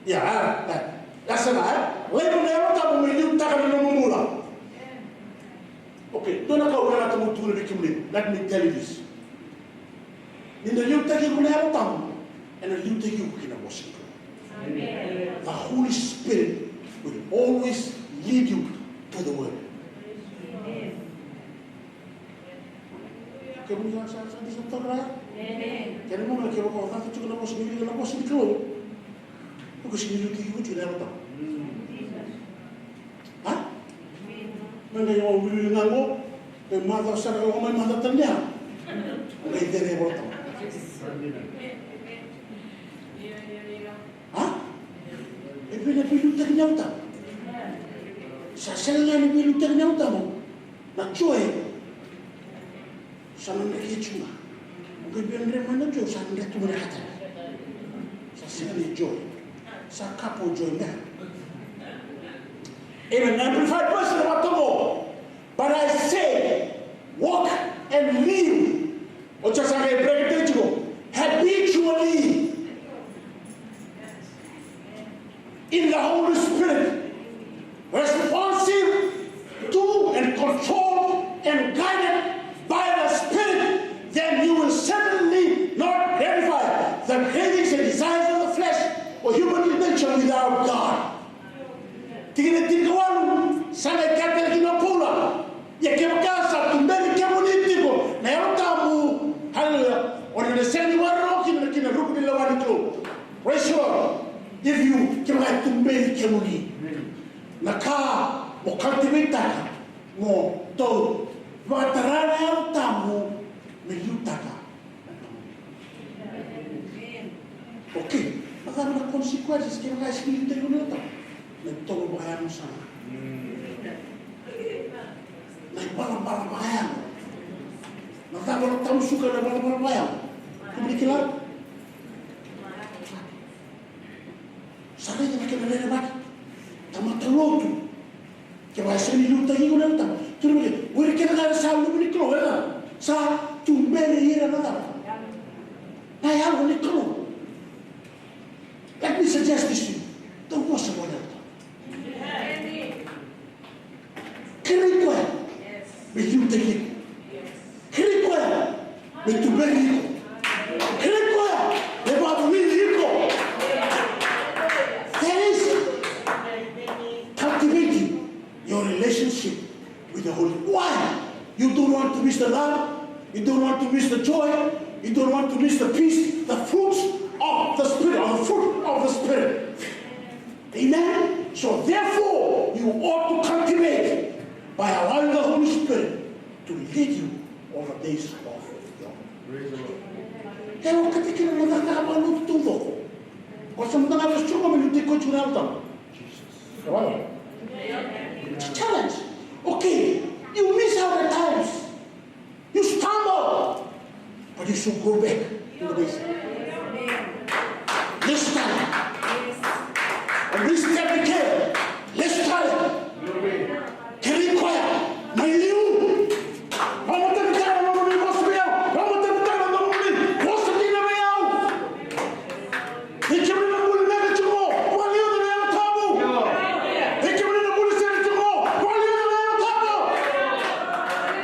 Ia, a, a, a sa na, e? Laiva na Yalo Tabu me liutaka na nomu bula. Okay, dua na ka au vinakata meu tukuna vei kemuni, let me tell you this. Ni na liutaki iko na Yalo Tabu, ena liutaki iko ki na vosa ni Kalou. Amen. The Holy Spirit will always lead you to the word. Amen. Kemuni sa, sa, sa, sa taura. Amen. Kena ibalebale kevaka o cata tiko na vosa ni, na vosa ni Kalou, o qai sega ni liutaki iko tiko na Yalo Tabu. A? Me qai o wiliwili ga qo, me maca sara, o mai maca tale ya. O qai cere e Yalo Tabu. A? E vei na veiliutaki ni Yalo Tabu? Sa sega ga ni veiliutaki ni Yalo Tabu. Na joy. Sa na draki tu ga. O qai via dre mai na joy, sa na draki tu ga na ka tale. Sa sega ni joy. Sa kapo joy ga. Amen. Na Amplified Version e vaka oqo. But I say, walk and live. O sa qai break down tiko. Habitually. In the Holy Spirit, responsive to and controlled and guided by the Spirit, then you will certainly not gratify the cravings and desires of the flesh or human nature without God. Tikina tinikawalu, sa qai kaya tale kina o Paula. Ia kevaka sa tuberi kemuni tiko na Yalo Tabu, haleluya, o na sega ni vakarorogo kina ki na ruku ni lewa ni Kalou. Praise the Lord. If you, kevaka e tuberi kemuni, na ka mo cultivate-taka, mo dou vakatara na Yalo Tabu me liutaka. Okay. Na cava na consequences kevaka e sega ni liutaki iko na Yalo Tabu? Na toro vakayago sara. Na ibalabala vakayago. Na cava na tamusuka na ibalabala vakayago? Kemuni kila? Sa raica na kena rerevaki. Tamata lotu. Kevaka e sega ni liutaki iko na Yalo Tabu. Tukuna vei keda, o ira kece ga era sa luve ni Kalou, era sa tuberi ira na cava? Na Yalo ni Kalou. Let me suggest this to you. Dou vosa vua na Yalo Tabu. Kerei koya me liutaki iko. Kerei koya me tuberi iko. Kerei koya me vakavulici iko. That is cultivating your relationship with the Holy. Why? You don't want to miss the love. You don't want to miss the joy. You don't want to miss the peace. The fruits of the Spirit, or the fruit of the Spirit. Amen? So therefore, you ought to cultivate by allowing the Holy Spirit to lead you all the days of your life. Praise the Lord. E okati kina na cakacaka vakalotu taucoko. Ko sa mada ga vesu tiko me liutaki koya tiko na Yalo Tabu. It's a challenge. Okay, you miss out at times. You stumble, but you should go back to the basic. Let's study. And this step again. Let's study. Kerei koya mai liu. Vakamatavitaka na nomuni vosa vei au. Vakamatavitaka na nomuni vosa kina vei au. Vei kemuni na buli beka tiko, vakaliuca na Yalo Tabu. Vei kemuni na buli sere tiko, vakaliuca na Yalo Tabu.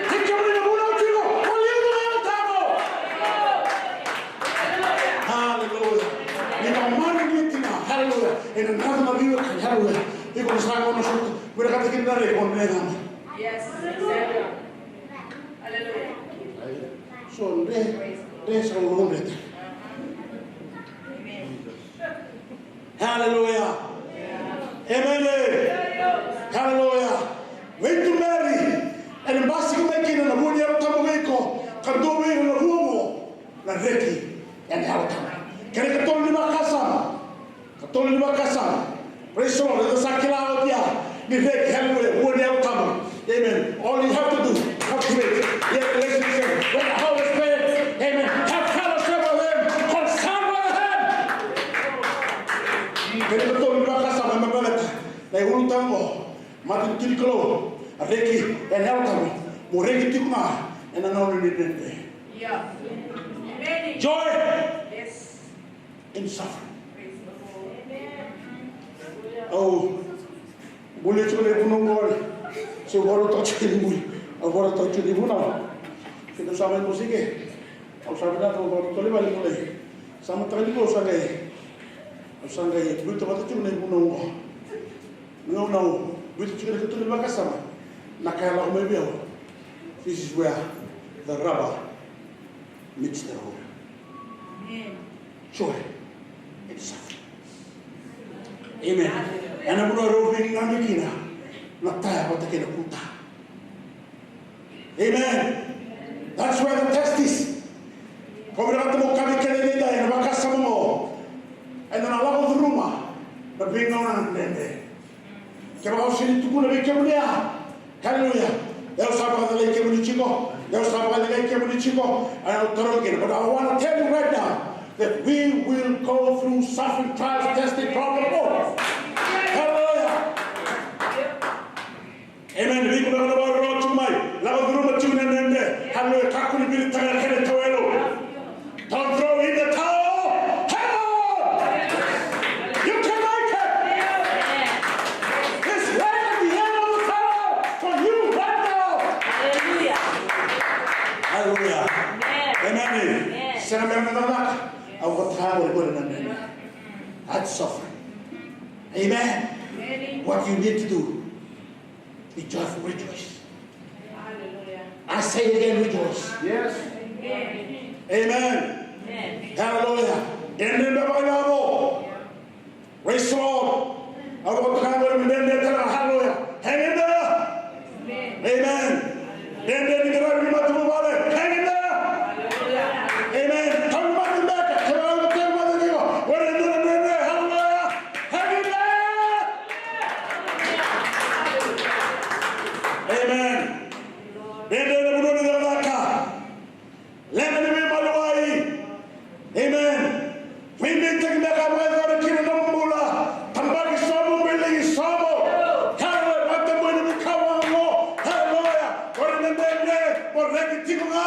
Vei kemuni na buli tiko, vakaliuca na Yalo Tabu. Haleluya. Ni na mani ni tina. Haleluya. Ena nona na viwe. Haleluya. Iko na sa gauna sutu. Vinakata kina na rei, ko na rei. Yes. Haleluya. So, dre, dre sa lolo dre. Haleluya. Emeni. Haleluya. Veituberi. Ena basika mai kina na vua ni Yalo Tabu vei iko. Ka dua vei ira na vua oqo na reki ena Yalo Tabu. Kena ikatolu ni vakasama. Katolu ni vakasama. Praise the Lord. Eda sa kila oti ya ni reki, haleluya, vua ni Yalo Tabu. Amen. All you have to do, cultivate your relationship with the Holy Spirit. Amen. Have fellowship with Him. Concern with Him. Kena ikatolu ni vakasama me baleta na iulutaga oqo. Matanitu ni Kalou, a reki ena Yalo Tabu. Mo reki tiko ga ena gauna ni dredre. Yeah. Amen. Joy. Yes. In suffering. Praise the Lord. Amen. Au buli tiko na ivunau qori. Se au vakarautaka tiko na buli. Au vakarautaka tiko na ivunau. Keda sa mai bosike. Au sa vinaka, au vakarautaka tiko na ivunau. Sa mataka ni au sa qai, au sa qai biuta vata tiko na ivunau qo. Na gauna au biuta tiko na katuba ni vakasama, na ka e lako mai vei au. This is where the rubber meets the road. Amen. Joy and suffering. Amen. Ena vanua rau veigauna kina na taya vata kei na kuta. Amen. That's where the test is. Ko vinakata mo kavi keda edaidai ena vakasama qo. Eda na lako curuma na veigauna dredre. Kevaka au sega ni tukuna vei kemuni ya, haleluya, au sa vakacalai kemuni tiko. Au sa vakacalai kemuni tiko. Au tarogi kina, but I want to tell you right now that we will go through suffering, trials, testing, problem. Oh, haleluya. Amen. Vei kemuni na vakarorogo tu mai, lako curuma tu na dredre. Haleluya. Kakua ni viritaka na kena tauelo. Don't throw in the towel. Come on. You can make it. It's light at the end of the tunnel for you right now. Hallelujah. Hallelujah. Amen. Amen. Amen. Sega me na cakacaka. Au vakataka qori na dredre. That's suffering. Amen. Amen. What you need to do, be joyful, rejoice. Hallelujah. I say again, rejoice. Yes. Amen. Amen. Amen. Hallelujah. Dredre me vakailavo. Praise the Lord. Au vakatoka qori me dredre tale ga. Hallelujah. Hang in there. Amen. Amen. Dredre ni qaravi ni matavuvale. Hang in there. Hallelujah. Amen. Tauvimate beka. Kevaka o tauvimate tiko, o na dredre. Hallelujah. Hang in there. Amen. Dredre ena vanua ni cakacaka. Leqa ni veimaliwai. Amen. Veideitaki beka e vakayacora kina na nomu bula. Tabaki sobu, biligi sobu. Haleluya. Vakatabui na veika vaqo. Haleluya. Qori na dredre mo reki tiko ga.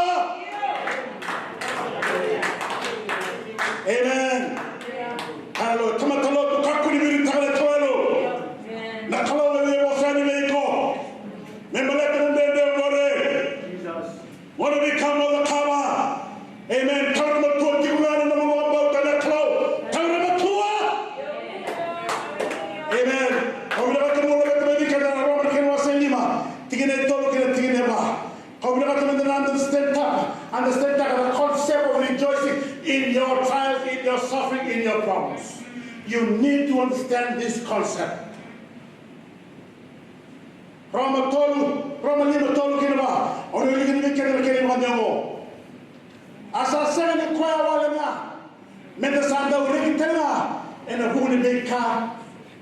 Amen. Haleluya. Tamata lotu, kakua ni viritaka na tauelo. Na Kalou e via vosa yani vei iko me baleta na dredre oqori. Mo na veika mo cakava. Amen. Taura na matua tiko ga na nomu vakabauta na Kalou. Taura na matua. Amen. Au vinakata meu laveta mai vei keda na Roma na kena wase lima, tikina e tolu kei na tikina e va. Au vinakata meda na understand taka, understand taka the concept of rejoicing in your trials, in your suffering, in your problems. You need to understand this concept. Roma tolu, Roma lima, tolu kei na va. Au na wilika vei keda na kena ivakadewa oqo. A sa sega ni koya wale ga meda sa dau reki tale ga ena vuku ni veika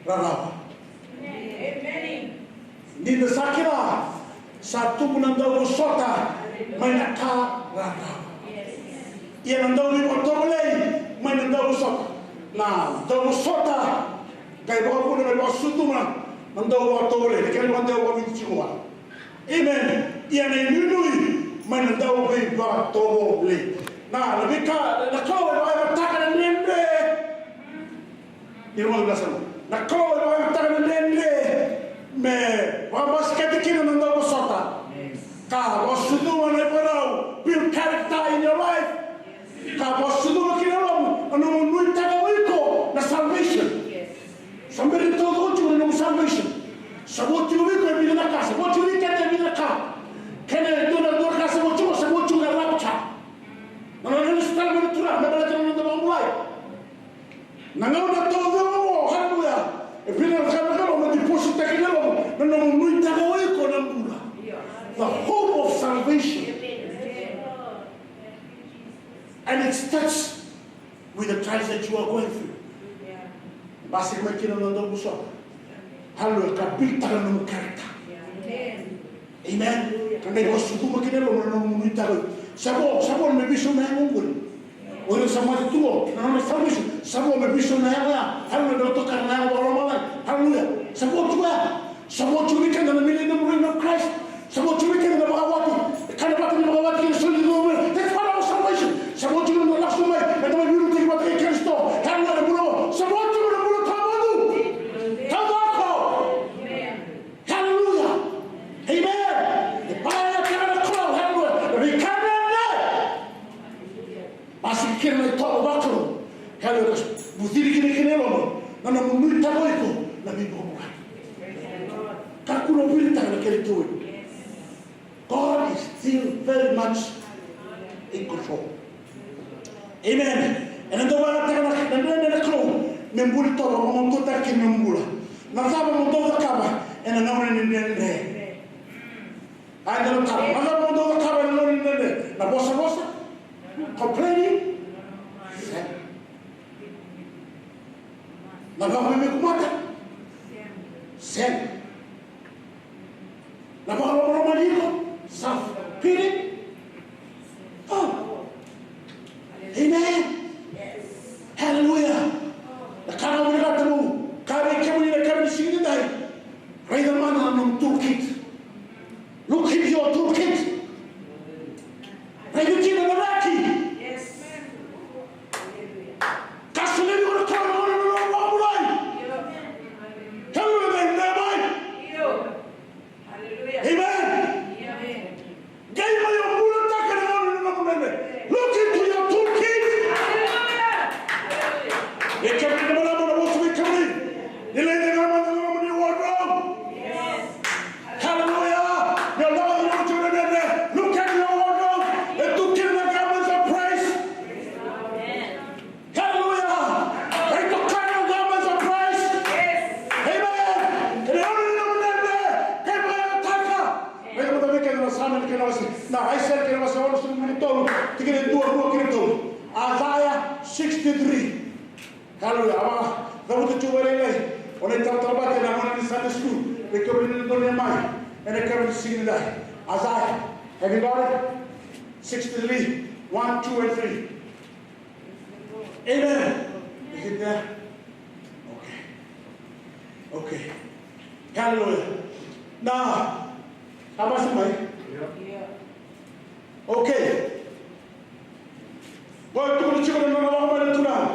rarawa. Amen. Ni da sa kila sa tubu na dauvosota mai na ka rarawa. Ia na dauveivakatovolei mai na dauvosota. Na dauvosota qai vakavuna, qai vakasucuma na dauvakatovolei. Na kena ivakadewa vakaviti tiko ga. Amen. Ia na inuinui mai na dauveivakatovolei. Na, na veika, na Kalou e vakayagataka na dredre. Ira mada na sala. Na Kalou e vakayagataka na dredre me vakabasikati kina na dauvosota. Ka vakasucuma na ivakarau, build character in your life. Ka vakasucuma kina na nomu, na nomu nuitaka o iko na salvation. Sa bera ni taucoko tiko na nomu salvation. Sa vo tiko vei iko e vica na ka, sa vo tiko vei keda e vica na ka. Kena e dua na dua na ka sa vo tiko, sa vo tiko na rapture. Na nona lesu tale mai na Turaga me baleta na noda vakabulai. Na gauna taucoko oqo, haleluya. E vinakata na Kalou me deposit-taki ena loma, na nomu nuitaka o iko na bula. The hope of salvation. And it starts with the trials that you are going through. Basika mai kina na dauvosota. Haleluya, ka build-taka na nomu character. Amen. Ka qai vakasucuma kina e loma na nomu nuitaka. Sa vo, sa vo me veisau na yago qori. O ira sa mate tu qo, na nona salvation, sa vo me veisau na yago ya. Haleluya, na tokara na yago vakalomalagi. Haleluya. Sa vo tu ya. Sa vo tu vei keda na millennium reign of Christ. Sa vo tu vei keda na vakawati. Kana vata ni vakawati kei na soli ni cauravou. That's part of our salvation. Sa vo tu na lako mai, eda mai veiliutaki vata kei Karisito. Haleluya, na bula. Sa vo tu na bula tawamudu. Kena itovo vakalou. Haleluya. Bucini kina kina e loma na nomu nuitaka o iko na veivukevuke. Kakua ni viritaka na kena itovo. God is still very much in control. Amen. Ena dau vakataka na dredre na Kalou me buli toka, mo tuataka kina me bula. Na cava mo dau cakava ena gauna ni dredre? Ai, na cava, na cava mo dau cakava ena gauna ni dredre? Na vosavosa? Complaining? Sega. Na vakaveivuke mata? Sega. Na vakalomalomani iko? Self pity? Oh. Amen. Hallelujah. Na ka na vinakata meu kaya vei kemuni na yakavi ni siga nidai. Raica mada na nomu toolkit. Look in your toolkit. Raica kina na raki. Ka solia vei iko na Kalou na nona vakabulai. Hallelujah. Amen. Qai mai o bulataka na gauna ni nomu dredre. Look into your toolkit. E kemuni na marama, na vosa vei kemuni. Ni lai cegama na loma ni wardrobe. Hallelujah. Ni lako na nomu dredre. Look at your wardrobe. E tu kina na garments of praise. Hallelujah. Raica kina na garments of praise. Amen. Kena gauna ni nomu dredre, kei vakayagataka. Raica mada vei keda na Same ni kena wase, na Aisea ni kena wase onosagavulu ka tolu, tikina e dua, rua kei na tolu. Isaiah sixty-three. Hallelujah. Au via cavuta tiko vakalailai. O na italatala vata ena gauna ni Sunday school. Vei kemuni na dau mai ena yakavi ni siga nidai. Isaiah. Have you got it? Sixty-three, one, two, and three. Amen. Is it there? Okay. Okay. Hallelujah. Na, na vasi mai. Okay. Qo e tukuna tiko na nona lako mai na Turaga.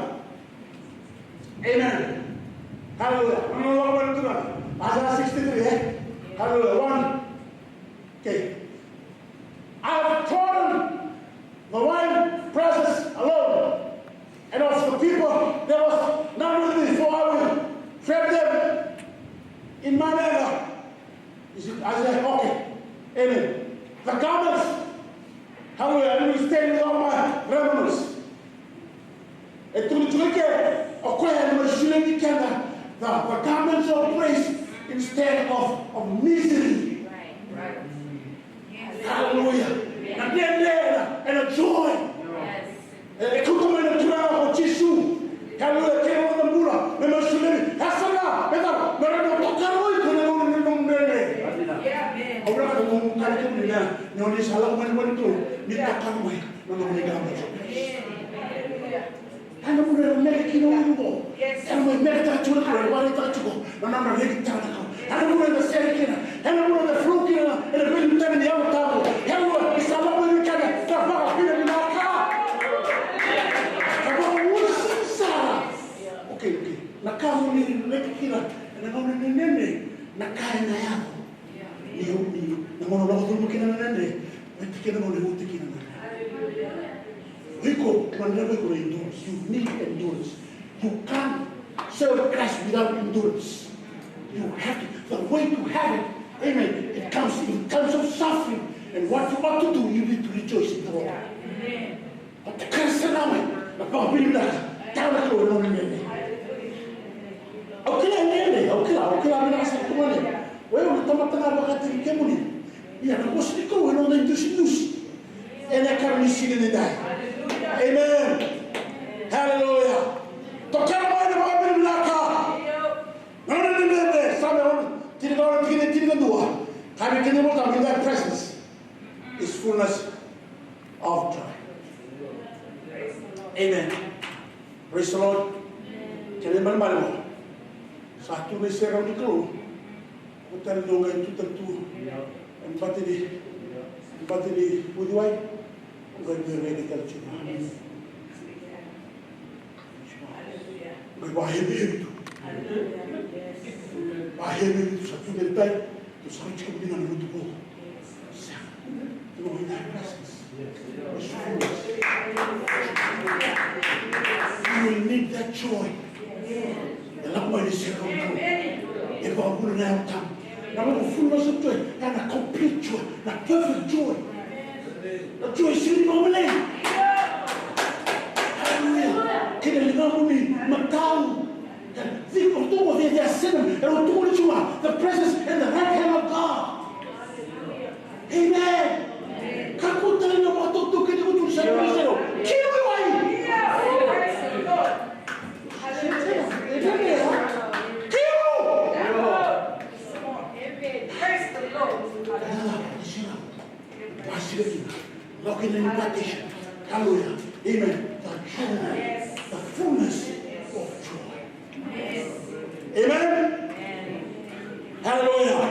Amen. Hallelujah. Na nona lako mai na Turaga. Isaiah sixty-three, eh? Hallelujah. One. Okay. I have trodden the wine presses alone, and of the people there was none with me, for I will tread them in mine anger. Is it Isaiah? Okay. Amen. The garments, hallelujah, I will stand with all my remnants. E tukuna tiko i ke, o koya ena mai solia vei keda the, the garments of praise instead of, of misery. Hallelujah. Na dredre ena, ena joy. E, e kauta mai na Turaga ko Jisu. Hallelujah. Kei na noda bula, me mai solia vei. E sa na, me cava, me rawa ni tokaruai iko na nomu dredre. Au vinakata meu kaya kemuni na, ni o ni sa lako mai na vale ni Kalou, ni tokaruai na nomuni garments of praise. Ena gauna ena meke kina o iko qo. Ena mai meketaka tiko na Kalou, ena vakaraitaka tiko na nona rekitaka na Kalou. Ena gauna ena sere kina, ena gauna ena flow kina ena veiliutaki ni Yalo Tabu. Ena gauna ni sa lako mai vei keda na vakavinavinaka. Na vakauasivi sara. Okay, okay. Na ka mo ni reki kina ena gauna ni dredre, na ka ena yaco. Ni, ni, na gauna o lako curuma kina na dredre, oti kina na gauna e oti kina na dredre. O iko, mo gadreva o iko na endurance. You need endurance. You can't serve Christ without endurance. You have to, the way to have it, amen, it comes in times of suffering. And what you ought to do, you need to rejoice in the Lord. Oti kina sara mai na vakavinavinaka, tau na Kalou ena gauna ni dredre. Au kila e dredre, au kila, au kila vinaka sara tu mai. O yau na tamata ga vakataki kemuni. Ia na vosa ni Kalou ena noda idusidusi ena yakavi ni siga nidai. Amen. Hallelujah. Tokara mai na vakavinavinaka. Na gauna ni dredre, Same ono, tinikaono, tikina e tinikadua. Ka vei kemuni na Kalou, in thy presence is fullness of joy. Amen. Praise the Lord. Kena ibalebale mo sa tu vei serau ni Kalou. Ko tani dou qai tu tale tu. Ena bati ni, ena bati ni uciwai. Qai vei reki tale tu. Qai vahevihevi tu. Vahevihevi tu sa tu vei tai. Tu sa raici kemuni na lutu ko. Sega. Tu na wai na presence. joy. E lako mai ni sega ni joy. E vakavuna na Yalo Tabu. Na nomu fullness of joy. Na, na complete joy. Na perfect joy. Na joy sega ni vakamalei. Hallelujah. Kei na ligamuni matau. They, they, they are sinner. And the presence and the right hand of God. Amen. Kakua tale ni o vakatotoka ni o tu ni sa Karisito. Kemu i wai. Kemu. Praise the Lord. Basika kina. Lako kina ni baptism. Hallelujah. Amen. The joy. The fullness of joy. Amen. Hallelujah.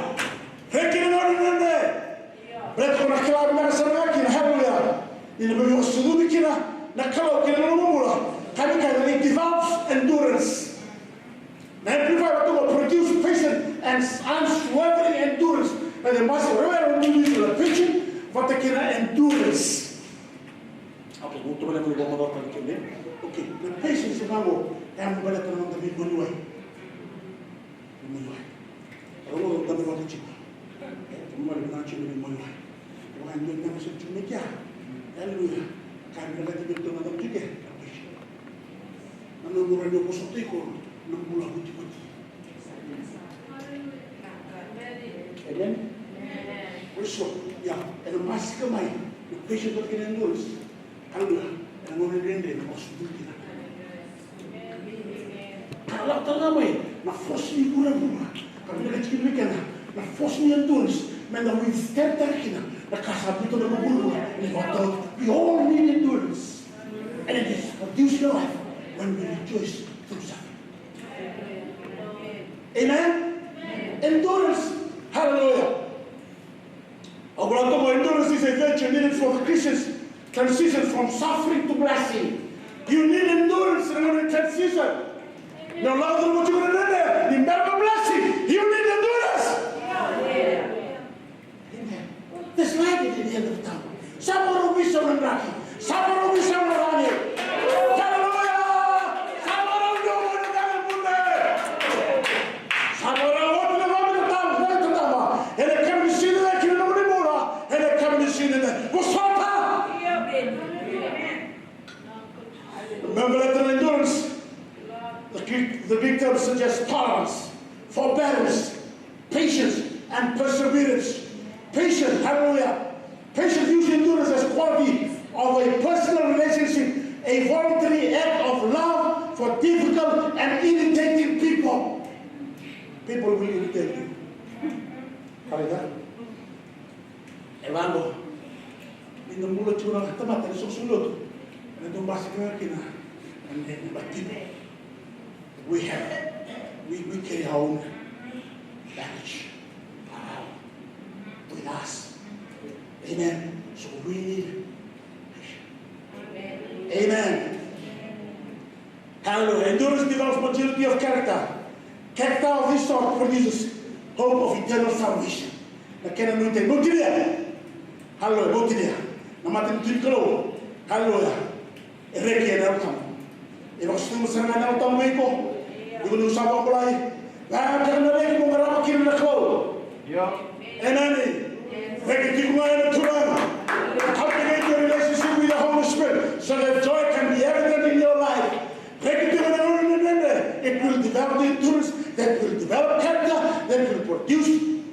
Reki na gauna dredre. Baleta ko na kila vinaka sara ga kina, hallelujah, ni na veiwasei kina na Kalou kina nomu bula. Ka vei keda, it develops endurance. Na Amplified vata, produce patience and unswerving endurance. Na de masi rewera ni na patience vata kina endurance. Okay, vou tomar na vou tomar na vou tomar. Okay, na patience na vou é a vou tomar na vou tomar. Vou tomar. Vou tomar na vou tomar. Vou tomar na vou tomar. Vou tomar na vou tomar. Hallelujah. Kaya na ka tiko na nomu tiko. Na nomu rani o koso tiko na bula vutivuti. Amen. Praise God. Ia, ena basika mai na patience vata kei na endurance. Hallelujah. Ena gauna dredre na koso tiko kina. Ka lako tale ga mai na force ni vuravura. Ka vinakati kina vei keda na force ni endurance, me da withstand tale kina na ka sa buta na vuravura ni vakatau. We all need endurance. And it is produced in life when we rejoice through suffering. Amen. Endurance. Hallelujah. Au vou tomar, endurance is a virtue needed for the Christian's transition from suffering to blessing. You need endurance in order to transition. No, lako mo tiko na dredre, ni bera na blessing. You need endurance. Amen. This light is at the end of the tunnel. Sa vakarau veisau na draki. Sa vakarau veisau na ragi. Hallelujah. Sa vakarau veisau na draki. Sa vakarau oti na vakatatama, vakatatama. Ena yakavi ni siga nikua, kina nomuni bula. Ena yakavi ni siga nikua. Vosota. Remember that in endurance, the Greek, the Greek term suggests tolerance, forbearance, patience, and perseverance. Patience, hallelujah. Patience used endurance as quality of a personal relationship, a voluntary act of love for difficult and irritating people. People will irritate you. Hallelujah. E vaqo, ni da bula tiko na tamata ni soqosoqo lotu, ena dau basika kina na, na, na, na, we have, we, we carry our own baggage around with us. Amen. So we need, amen. Hallelujah. Endurance develops maturity of character. Character of this sort produces hope of eternal salvation. Na kena nuitaki, nuitaki. Hallelujah, nuitaki. Na matanitu ni Kalou. Hallelujah. E reki ena Yalo Tabu. E vakasucuma sara ga na Yalo Tabu vei iko. Iko ni sa vakabulai. Vaka na reki mo qarava kina na Kalou. Io. Amen. Reki tiko ga ena Turaga. Cultivate your relationship with the Holy Spirit so that joy can be evident in your life. Reki tiko ena gauna dredre, it will develop the endurance that will develop character that will produce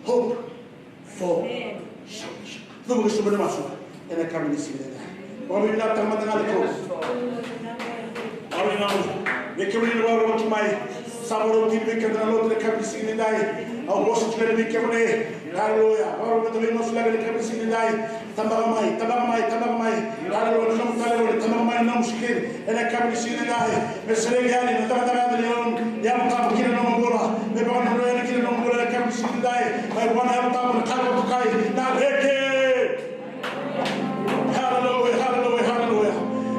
hope for salvation. Cuva ki sobu na masu ena yakavi ni siga nikua. Vakavinavinaka tale mada ga na Kalou. Vakavinavinaka. Vei kemuni na vakarorogo tu mai. Sa vakarorogo tiko vei keda na lotu ena yakavi ni siga nikua. Au vosa tiko yani vei kemuni. Haleluya. Vakarorogo tiko vei masu levu ena yakavi ni siga nikua. Tabaka mai, tabaka mai, tabaka mai. Haleluya. Na nomu talevoni, tabaka mai na nomu screen. Ena yakavi ni siga nikua, me sereki yani na cakacaka ni Yalo Tabu ki na nomu bula. Me vakadrodroi yani ki na nomu bula ena yakavi ni siga nikua. Mai vua na Yalo Tabu na ka vakatokai, na reki. Haleluya, haleluya, haleluya.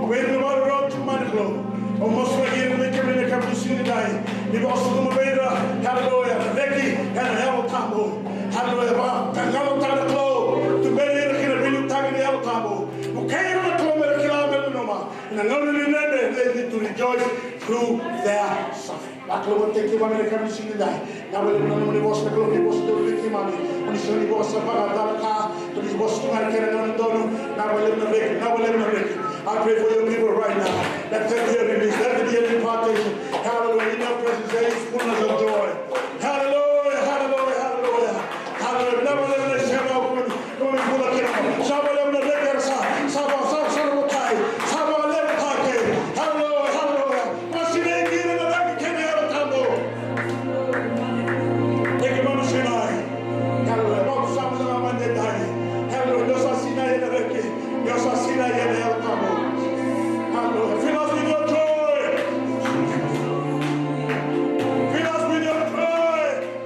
Vei ira na vakarorogo tu mai na Kalou, au masulaki ira vei kemuni ena yakavi ni siga nikua. Ni vakasucuma vei ira, haleluya, na reki ena Yalo Tabu. Haleluya, vakagalalataka na Kalou. Tuberi ira ki na veiliutaki ni Yalo Tabu. Vukei ira na Kalou me ra kila, me ra nanuma. Na gauna ni dredre, they need to rejoice. through their suffering. Vakalougata keimami ena yakavi ni siga nikua. Vinaka vakalevu na nomuni vosa, na Kalou, ni vosa tu vei keimami. Oni sega ni vosa vakacalaka, oni vosa tu ga ena kena dodonu. Vinaka vakalevu na veki, vinaka vakalevu na veki. I pray for your people right now. Let there be a release, let there be an impartation. Hallelujah. In your presence there is fullness of joy. Hallelujah, hallelujah, hallelujah. Hallelujah. Vinaka vakalevu na isema oqo. Sa vakalevu na veki era sa, sa va, sa, sa na votai, sa vakalevu ka ke. Hallelujah, hallelujah. Mo sinai kina na veki kei na Yalo Tabu. Veki mo sinai. Hallelujah. Mo sa mo sa mo sinai. Hallelujah. Mo sa sinai na veki. Mo sa sinai na Yalo Tabu. Hallelujah. Fill us with your joy. Fill us with your joy.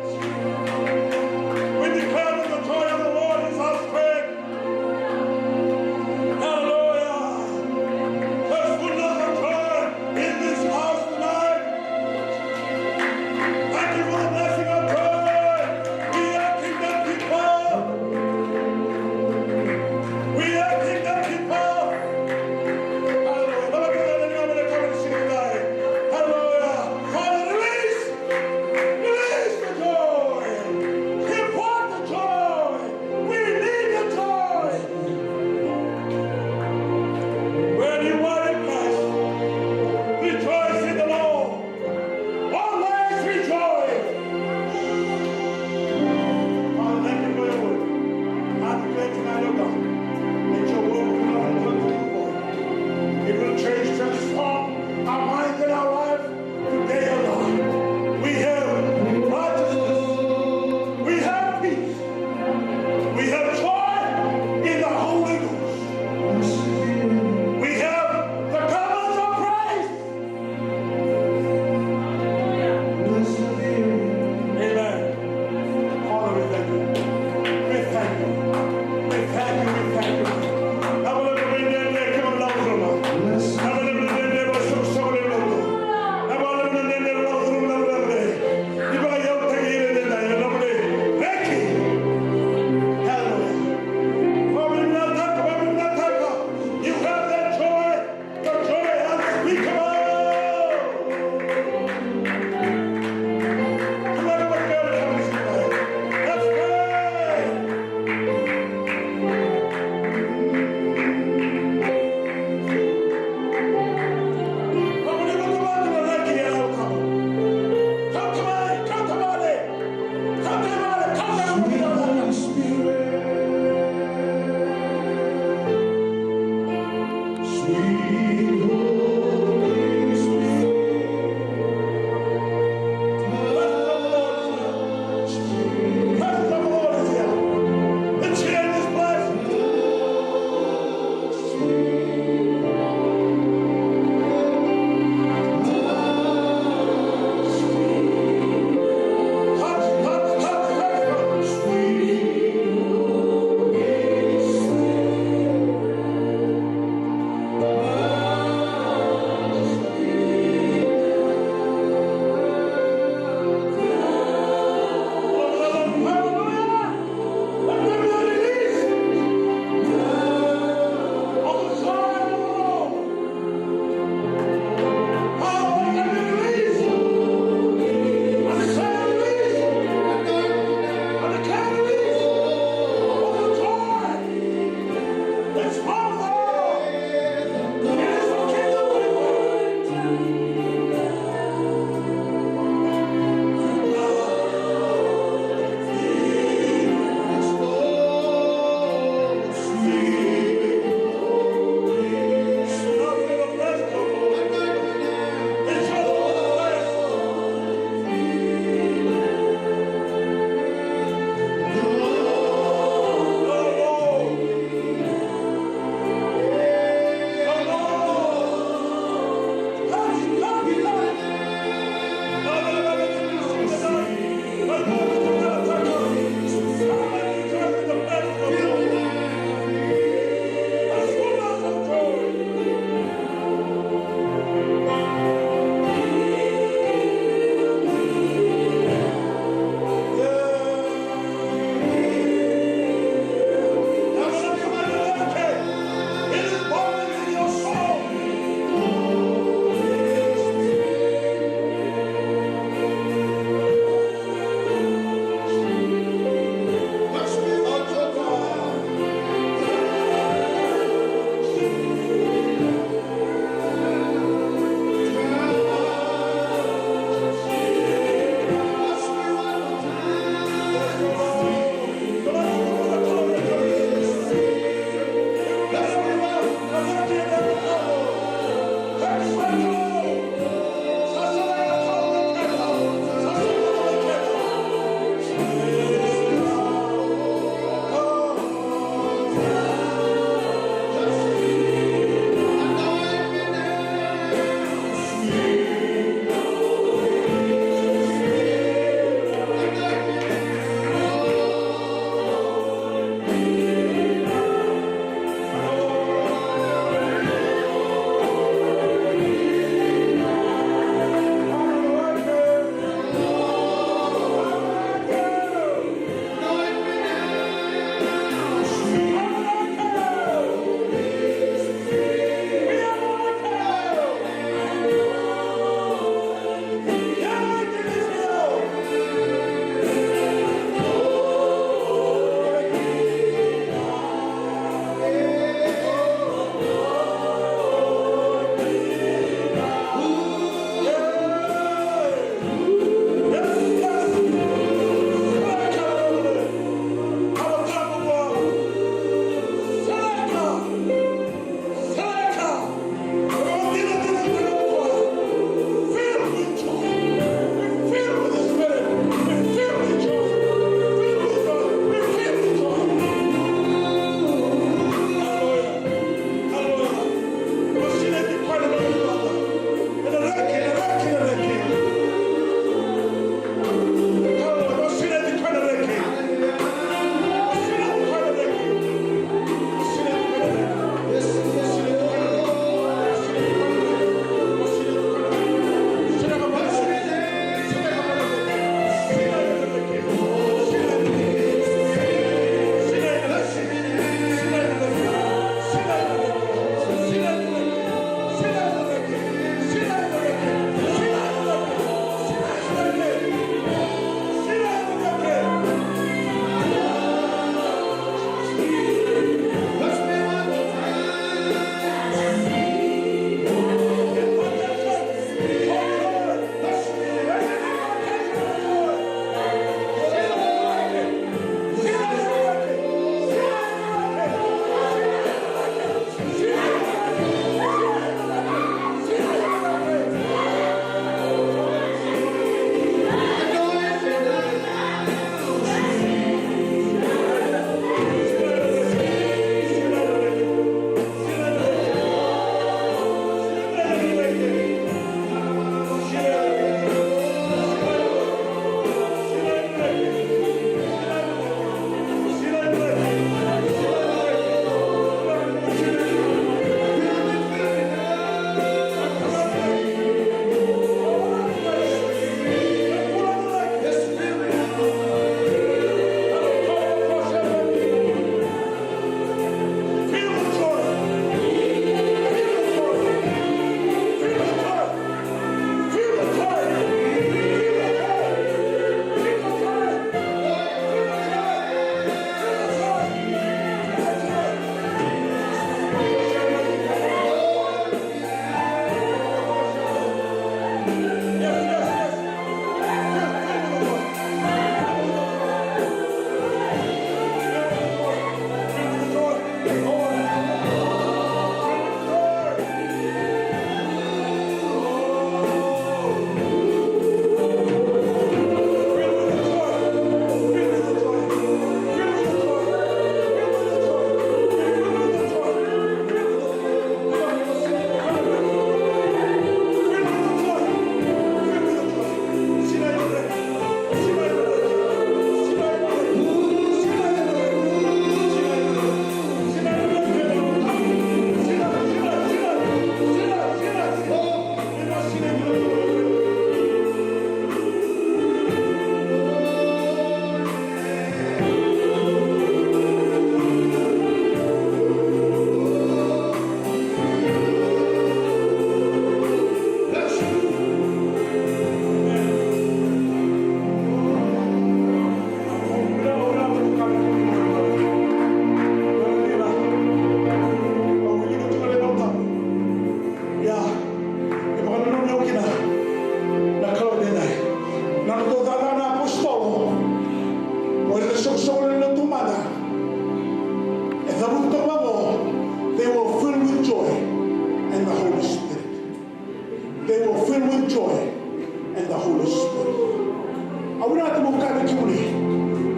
Ena nomu kavi kivuli,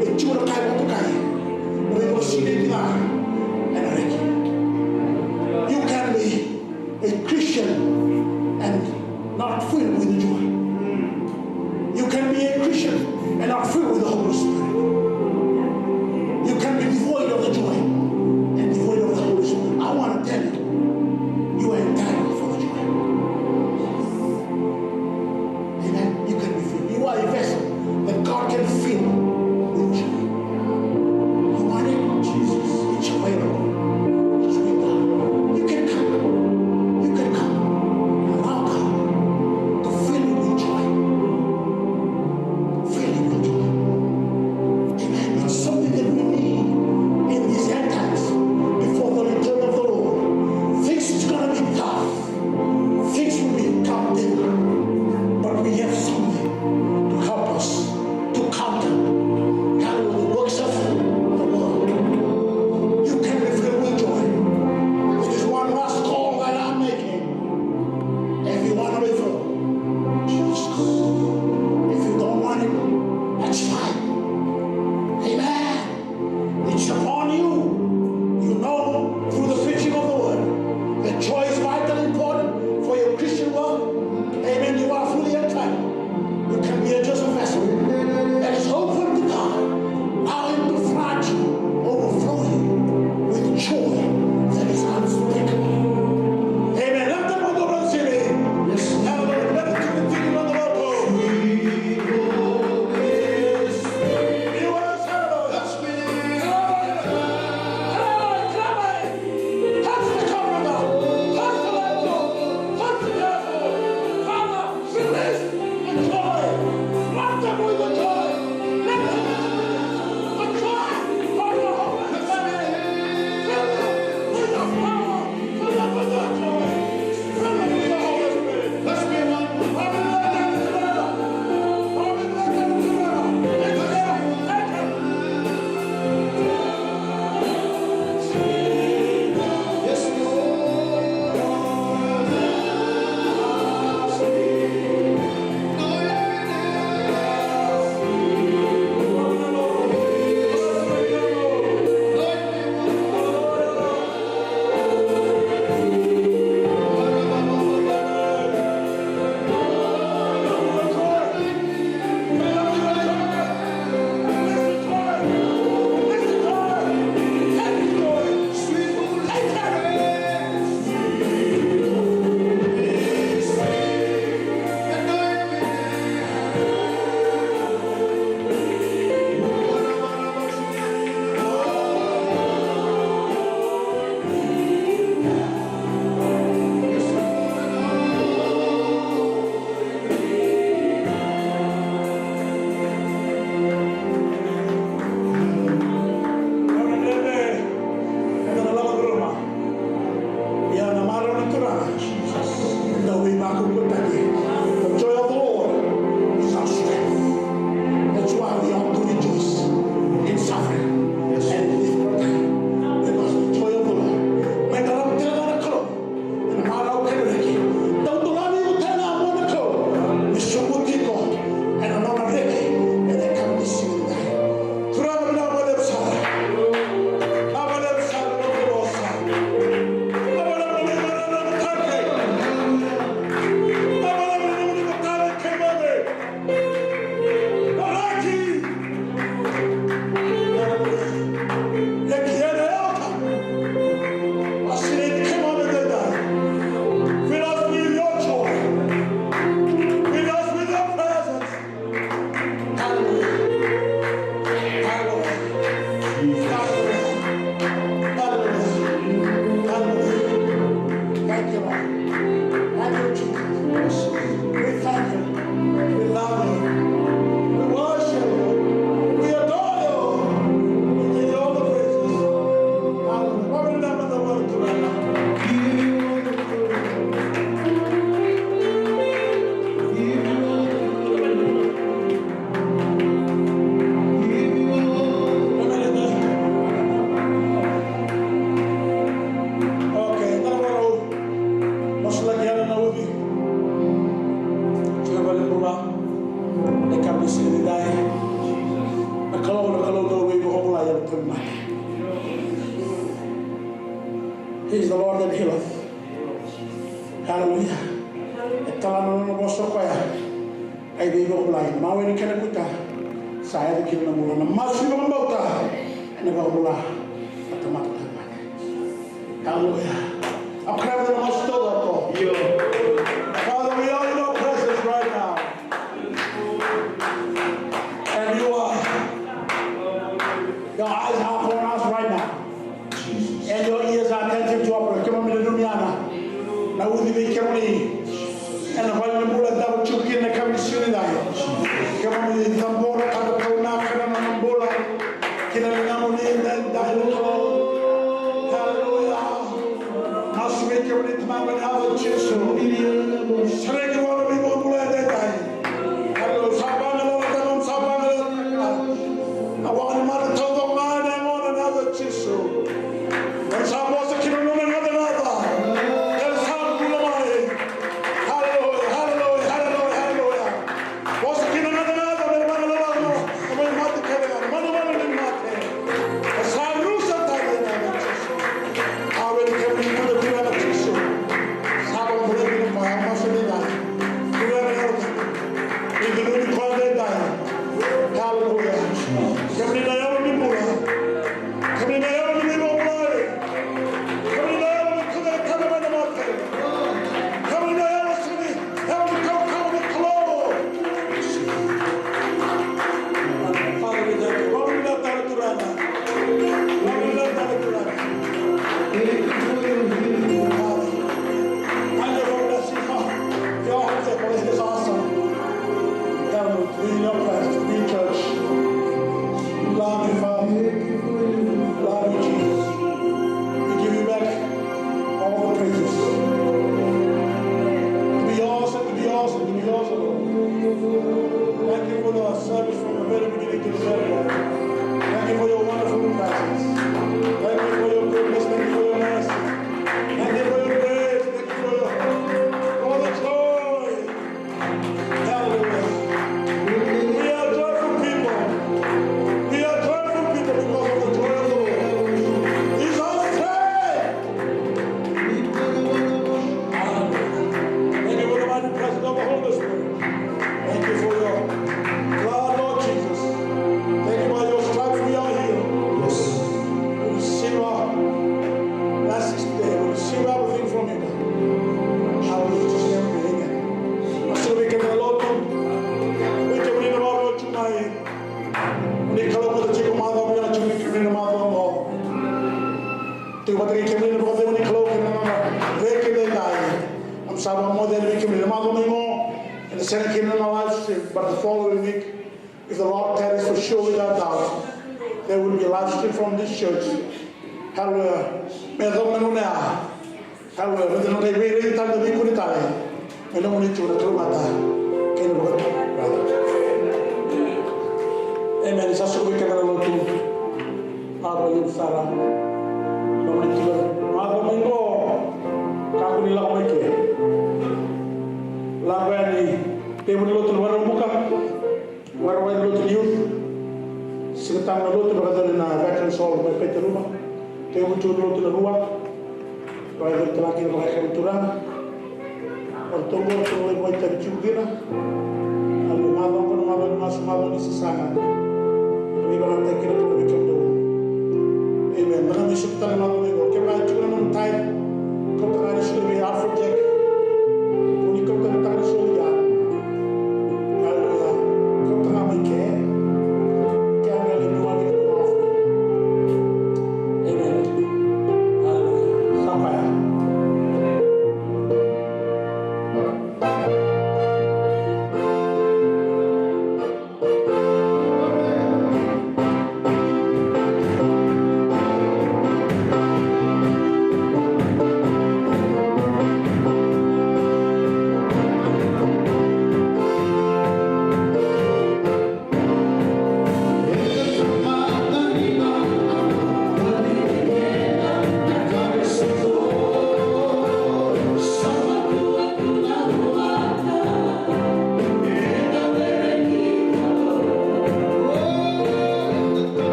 e tiko na ka e vakatokai. Mo e vakasinaiti ga ena reki. You can be a Christian and not filled with joy. You can be a Christian and not filled with the Holy Spirit. You can be devoid of the joy and devoid of the Holy Spirit. I want to tell you, you are entitled for the joy. Amen. You can be filled. You are a vessel that God can fill with joy. He is the Lord that healeth. Hallelujah. E tala na nona vosa o koya. Ai veivakabulai. Na mawe ni kena kuta. Sa yaco kina na bula. Na masu ni vakabauta. Ena vakabula. Na tamata tauvimate. Hallelujah. Au kaya vei ira na masu taucoko. Io. Father, we are in your presence right now. And you are, your eyes are upon us right now. And your ears are attentive to our prayer. Keimami nanumi yani na uciwai kemuni ena vale ni bula cava tiko kina na yakavi ni siga nikua. Keimami cabora ka vakaunaka na nona bula ki na ligamuni edaidai. Hallelujah. Masu vei kemuni Tamaqu ena yaca i Jisu. Sereki vua na veivakabulai edaidai. Hallelujah. Sa vagalalataka, sa vagalalataka. Na waqa ni mate taucoko ga ena yagoda ena yaca i Jisu. Ena sa vosa kina na nona gacagaca. Ena sa bula mai. Hallelujah, hallelujah, hallelujah, hallelujah. Vosa kina na gacagaca me vagalalataka na mai mate kece ga. Manumanu ni mate. Ena sa rusa tale ena yaca i Jisu. Ave ni kemuni na Turaga Jisu. Sa vakabulai kina mai, au masu ni dai. Turaga na yaca. Ni dai ni koya dai. Hallelujah. Kemuni na yalo ni bula. Kemuni na yalo ni veivakabulai. Kemuni na yalo ni tucake tale mai na mate. Kemuni na yalo sega ni, yalo ni kaukaua ni Kalou. Father, we thank you. Vakavinavinaka tale Turaga. Vakavinavinaka tale Turaga. Father, I just want to see how your hands are blessed. It's awesome. Come, be in your presence, be in church. Love you, Father. Love you, Jesus. We give you back all the praises. To be awesome, to be awesome, to be awesome, Lord. Thank you for the service from the very beginning to the very end. Thank you for your wonderful presence. Thank you for your goodness. Thank you for your mercy. Thank you for your grace. Thank you for your, for the joy. Hallelujah. We are joyful people. We are joyful people because of the joy of the Lord. It's our strength. Hallelujah. Thank you for the mighty presence of the Holy Spirit. Thank you for your blood, Lord Jesus. Thank you, by your stripes we are healed. Yes. We receive our blessings today. We receive everything from you. Hallelujah. Amen. Masu vei keda na lotu. Vei kemuni na macawa tiko mai. Ni Kalou vata tiko macawa mai, tiko vei kemuni na macawa oqo. Tiko vata kei kemuni na vakacegu ni Kalou kei na nona vei keda edai. Au sa vakamoce yani vei kemuni na macawa mai oqo. Ena sega kina na live stream, but the following week, if the Lord tarries, for sure, without doubt, there will be a live stream from this church. Hallelujah. Me yacova na gauna ya. Hallelujah. Meda na qai veiraitaka, veikuri tale. Me nomuni tu na kalougata kei na vakabauta. Amen. Sa suka vei keda na lotu. Macawa levu sara. Nomuni tu na macawa mai qo. Kakua ni lako mai ke. Lako yani. Tekivu na lotu na Vakaraubuka. Vakarauwai na lotu ni youth. Siga Tabu na lotu, vakayacori na Veterans Hall mai Peteruva. Tekivu tu na lotu na rua. Vakayacori tale ga kina vakayakavi na turaga. Ratou qo ratou lai vakaitavi tiko kina. Na macawa qo na macawa ni masu, macawa ni sasaga. Na veivakayagataki kina na Kalou vei kemudou. Amen. Na ka me suka tale na macawa